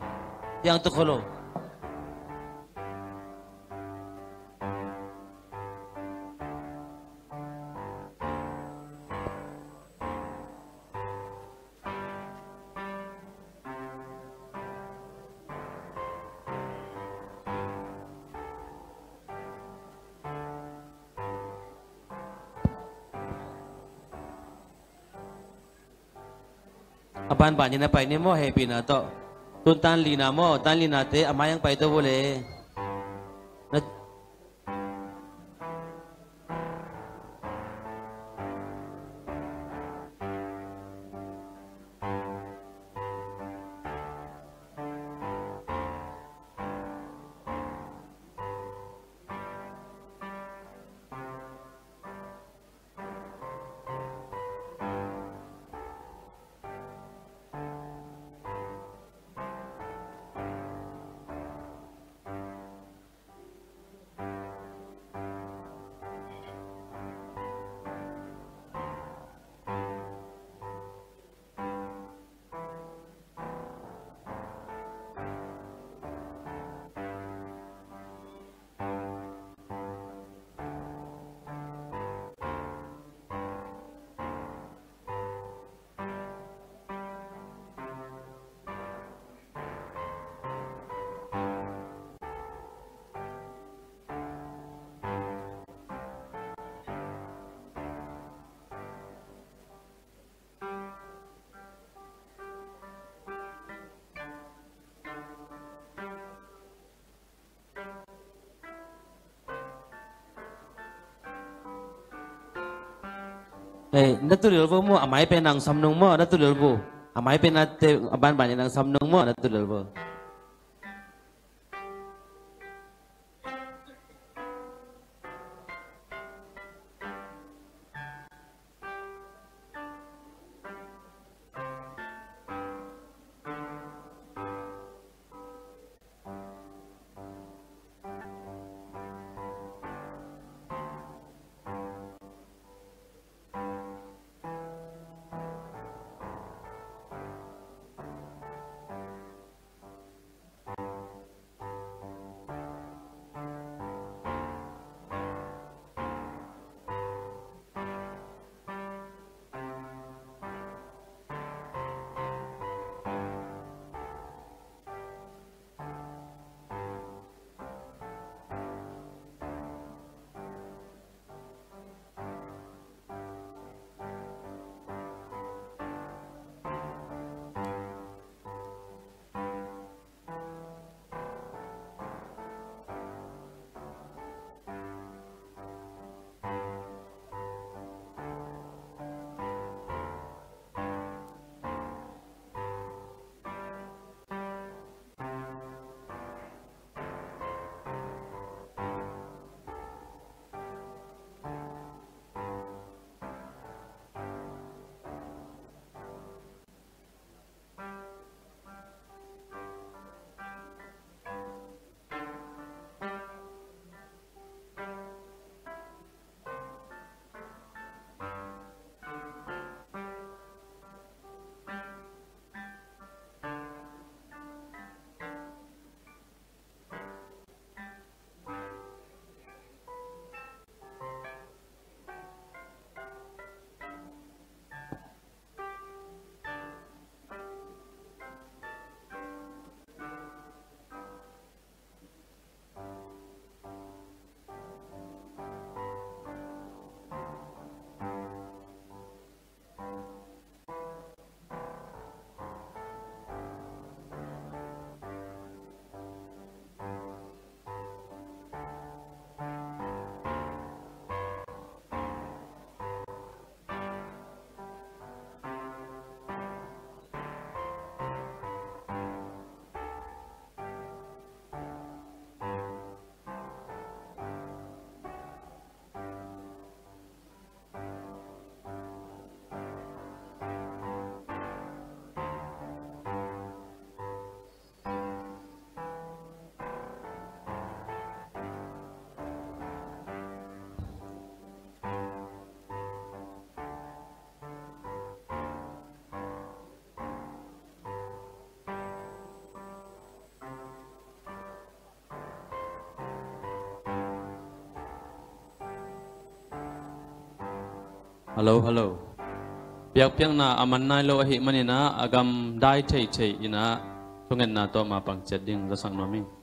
Ya hong tuk kho lo. A banban in a pai ni maw, hehpihna tawh. Tun tan lina maw, tan lina te a mai hong pai tawh vua le. Na Hei, na tu lel vo maw, a mai pen nang sam nung maw, na tu lel vo. A mai pen a te, a ban ban nang sam nung maw, na tu lel vo. Hello, hello. Biakpiakna a man nai lo ahih manin ah, a gamdai theithei in ah, thungetna tawh mapang ciat ding zasak nuam ing.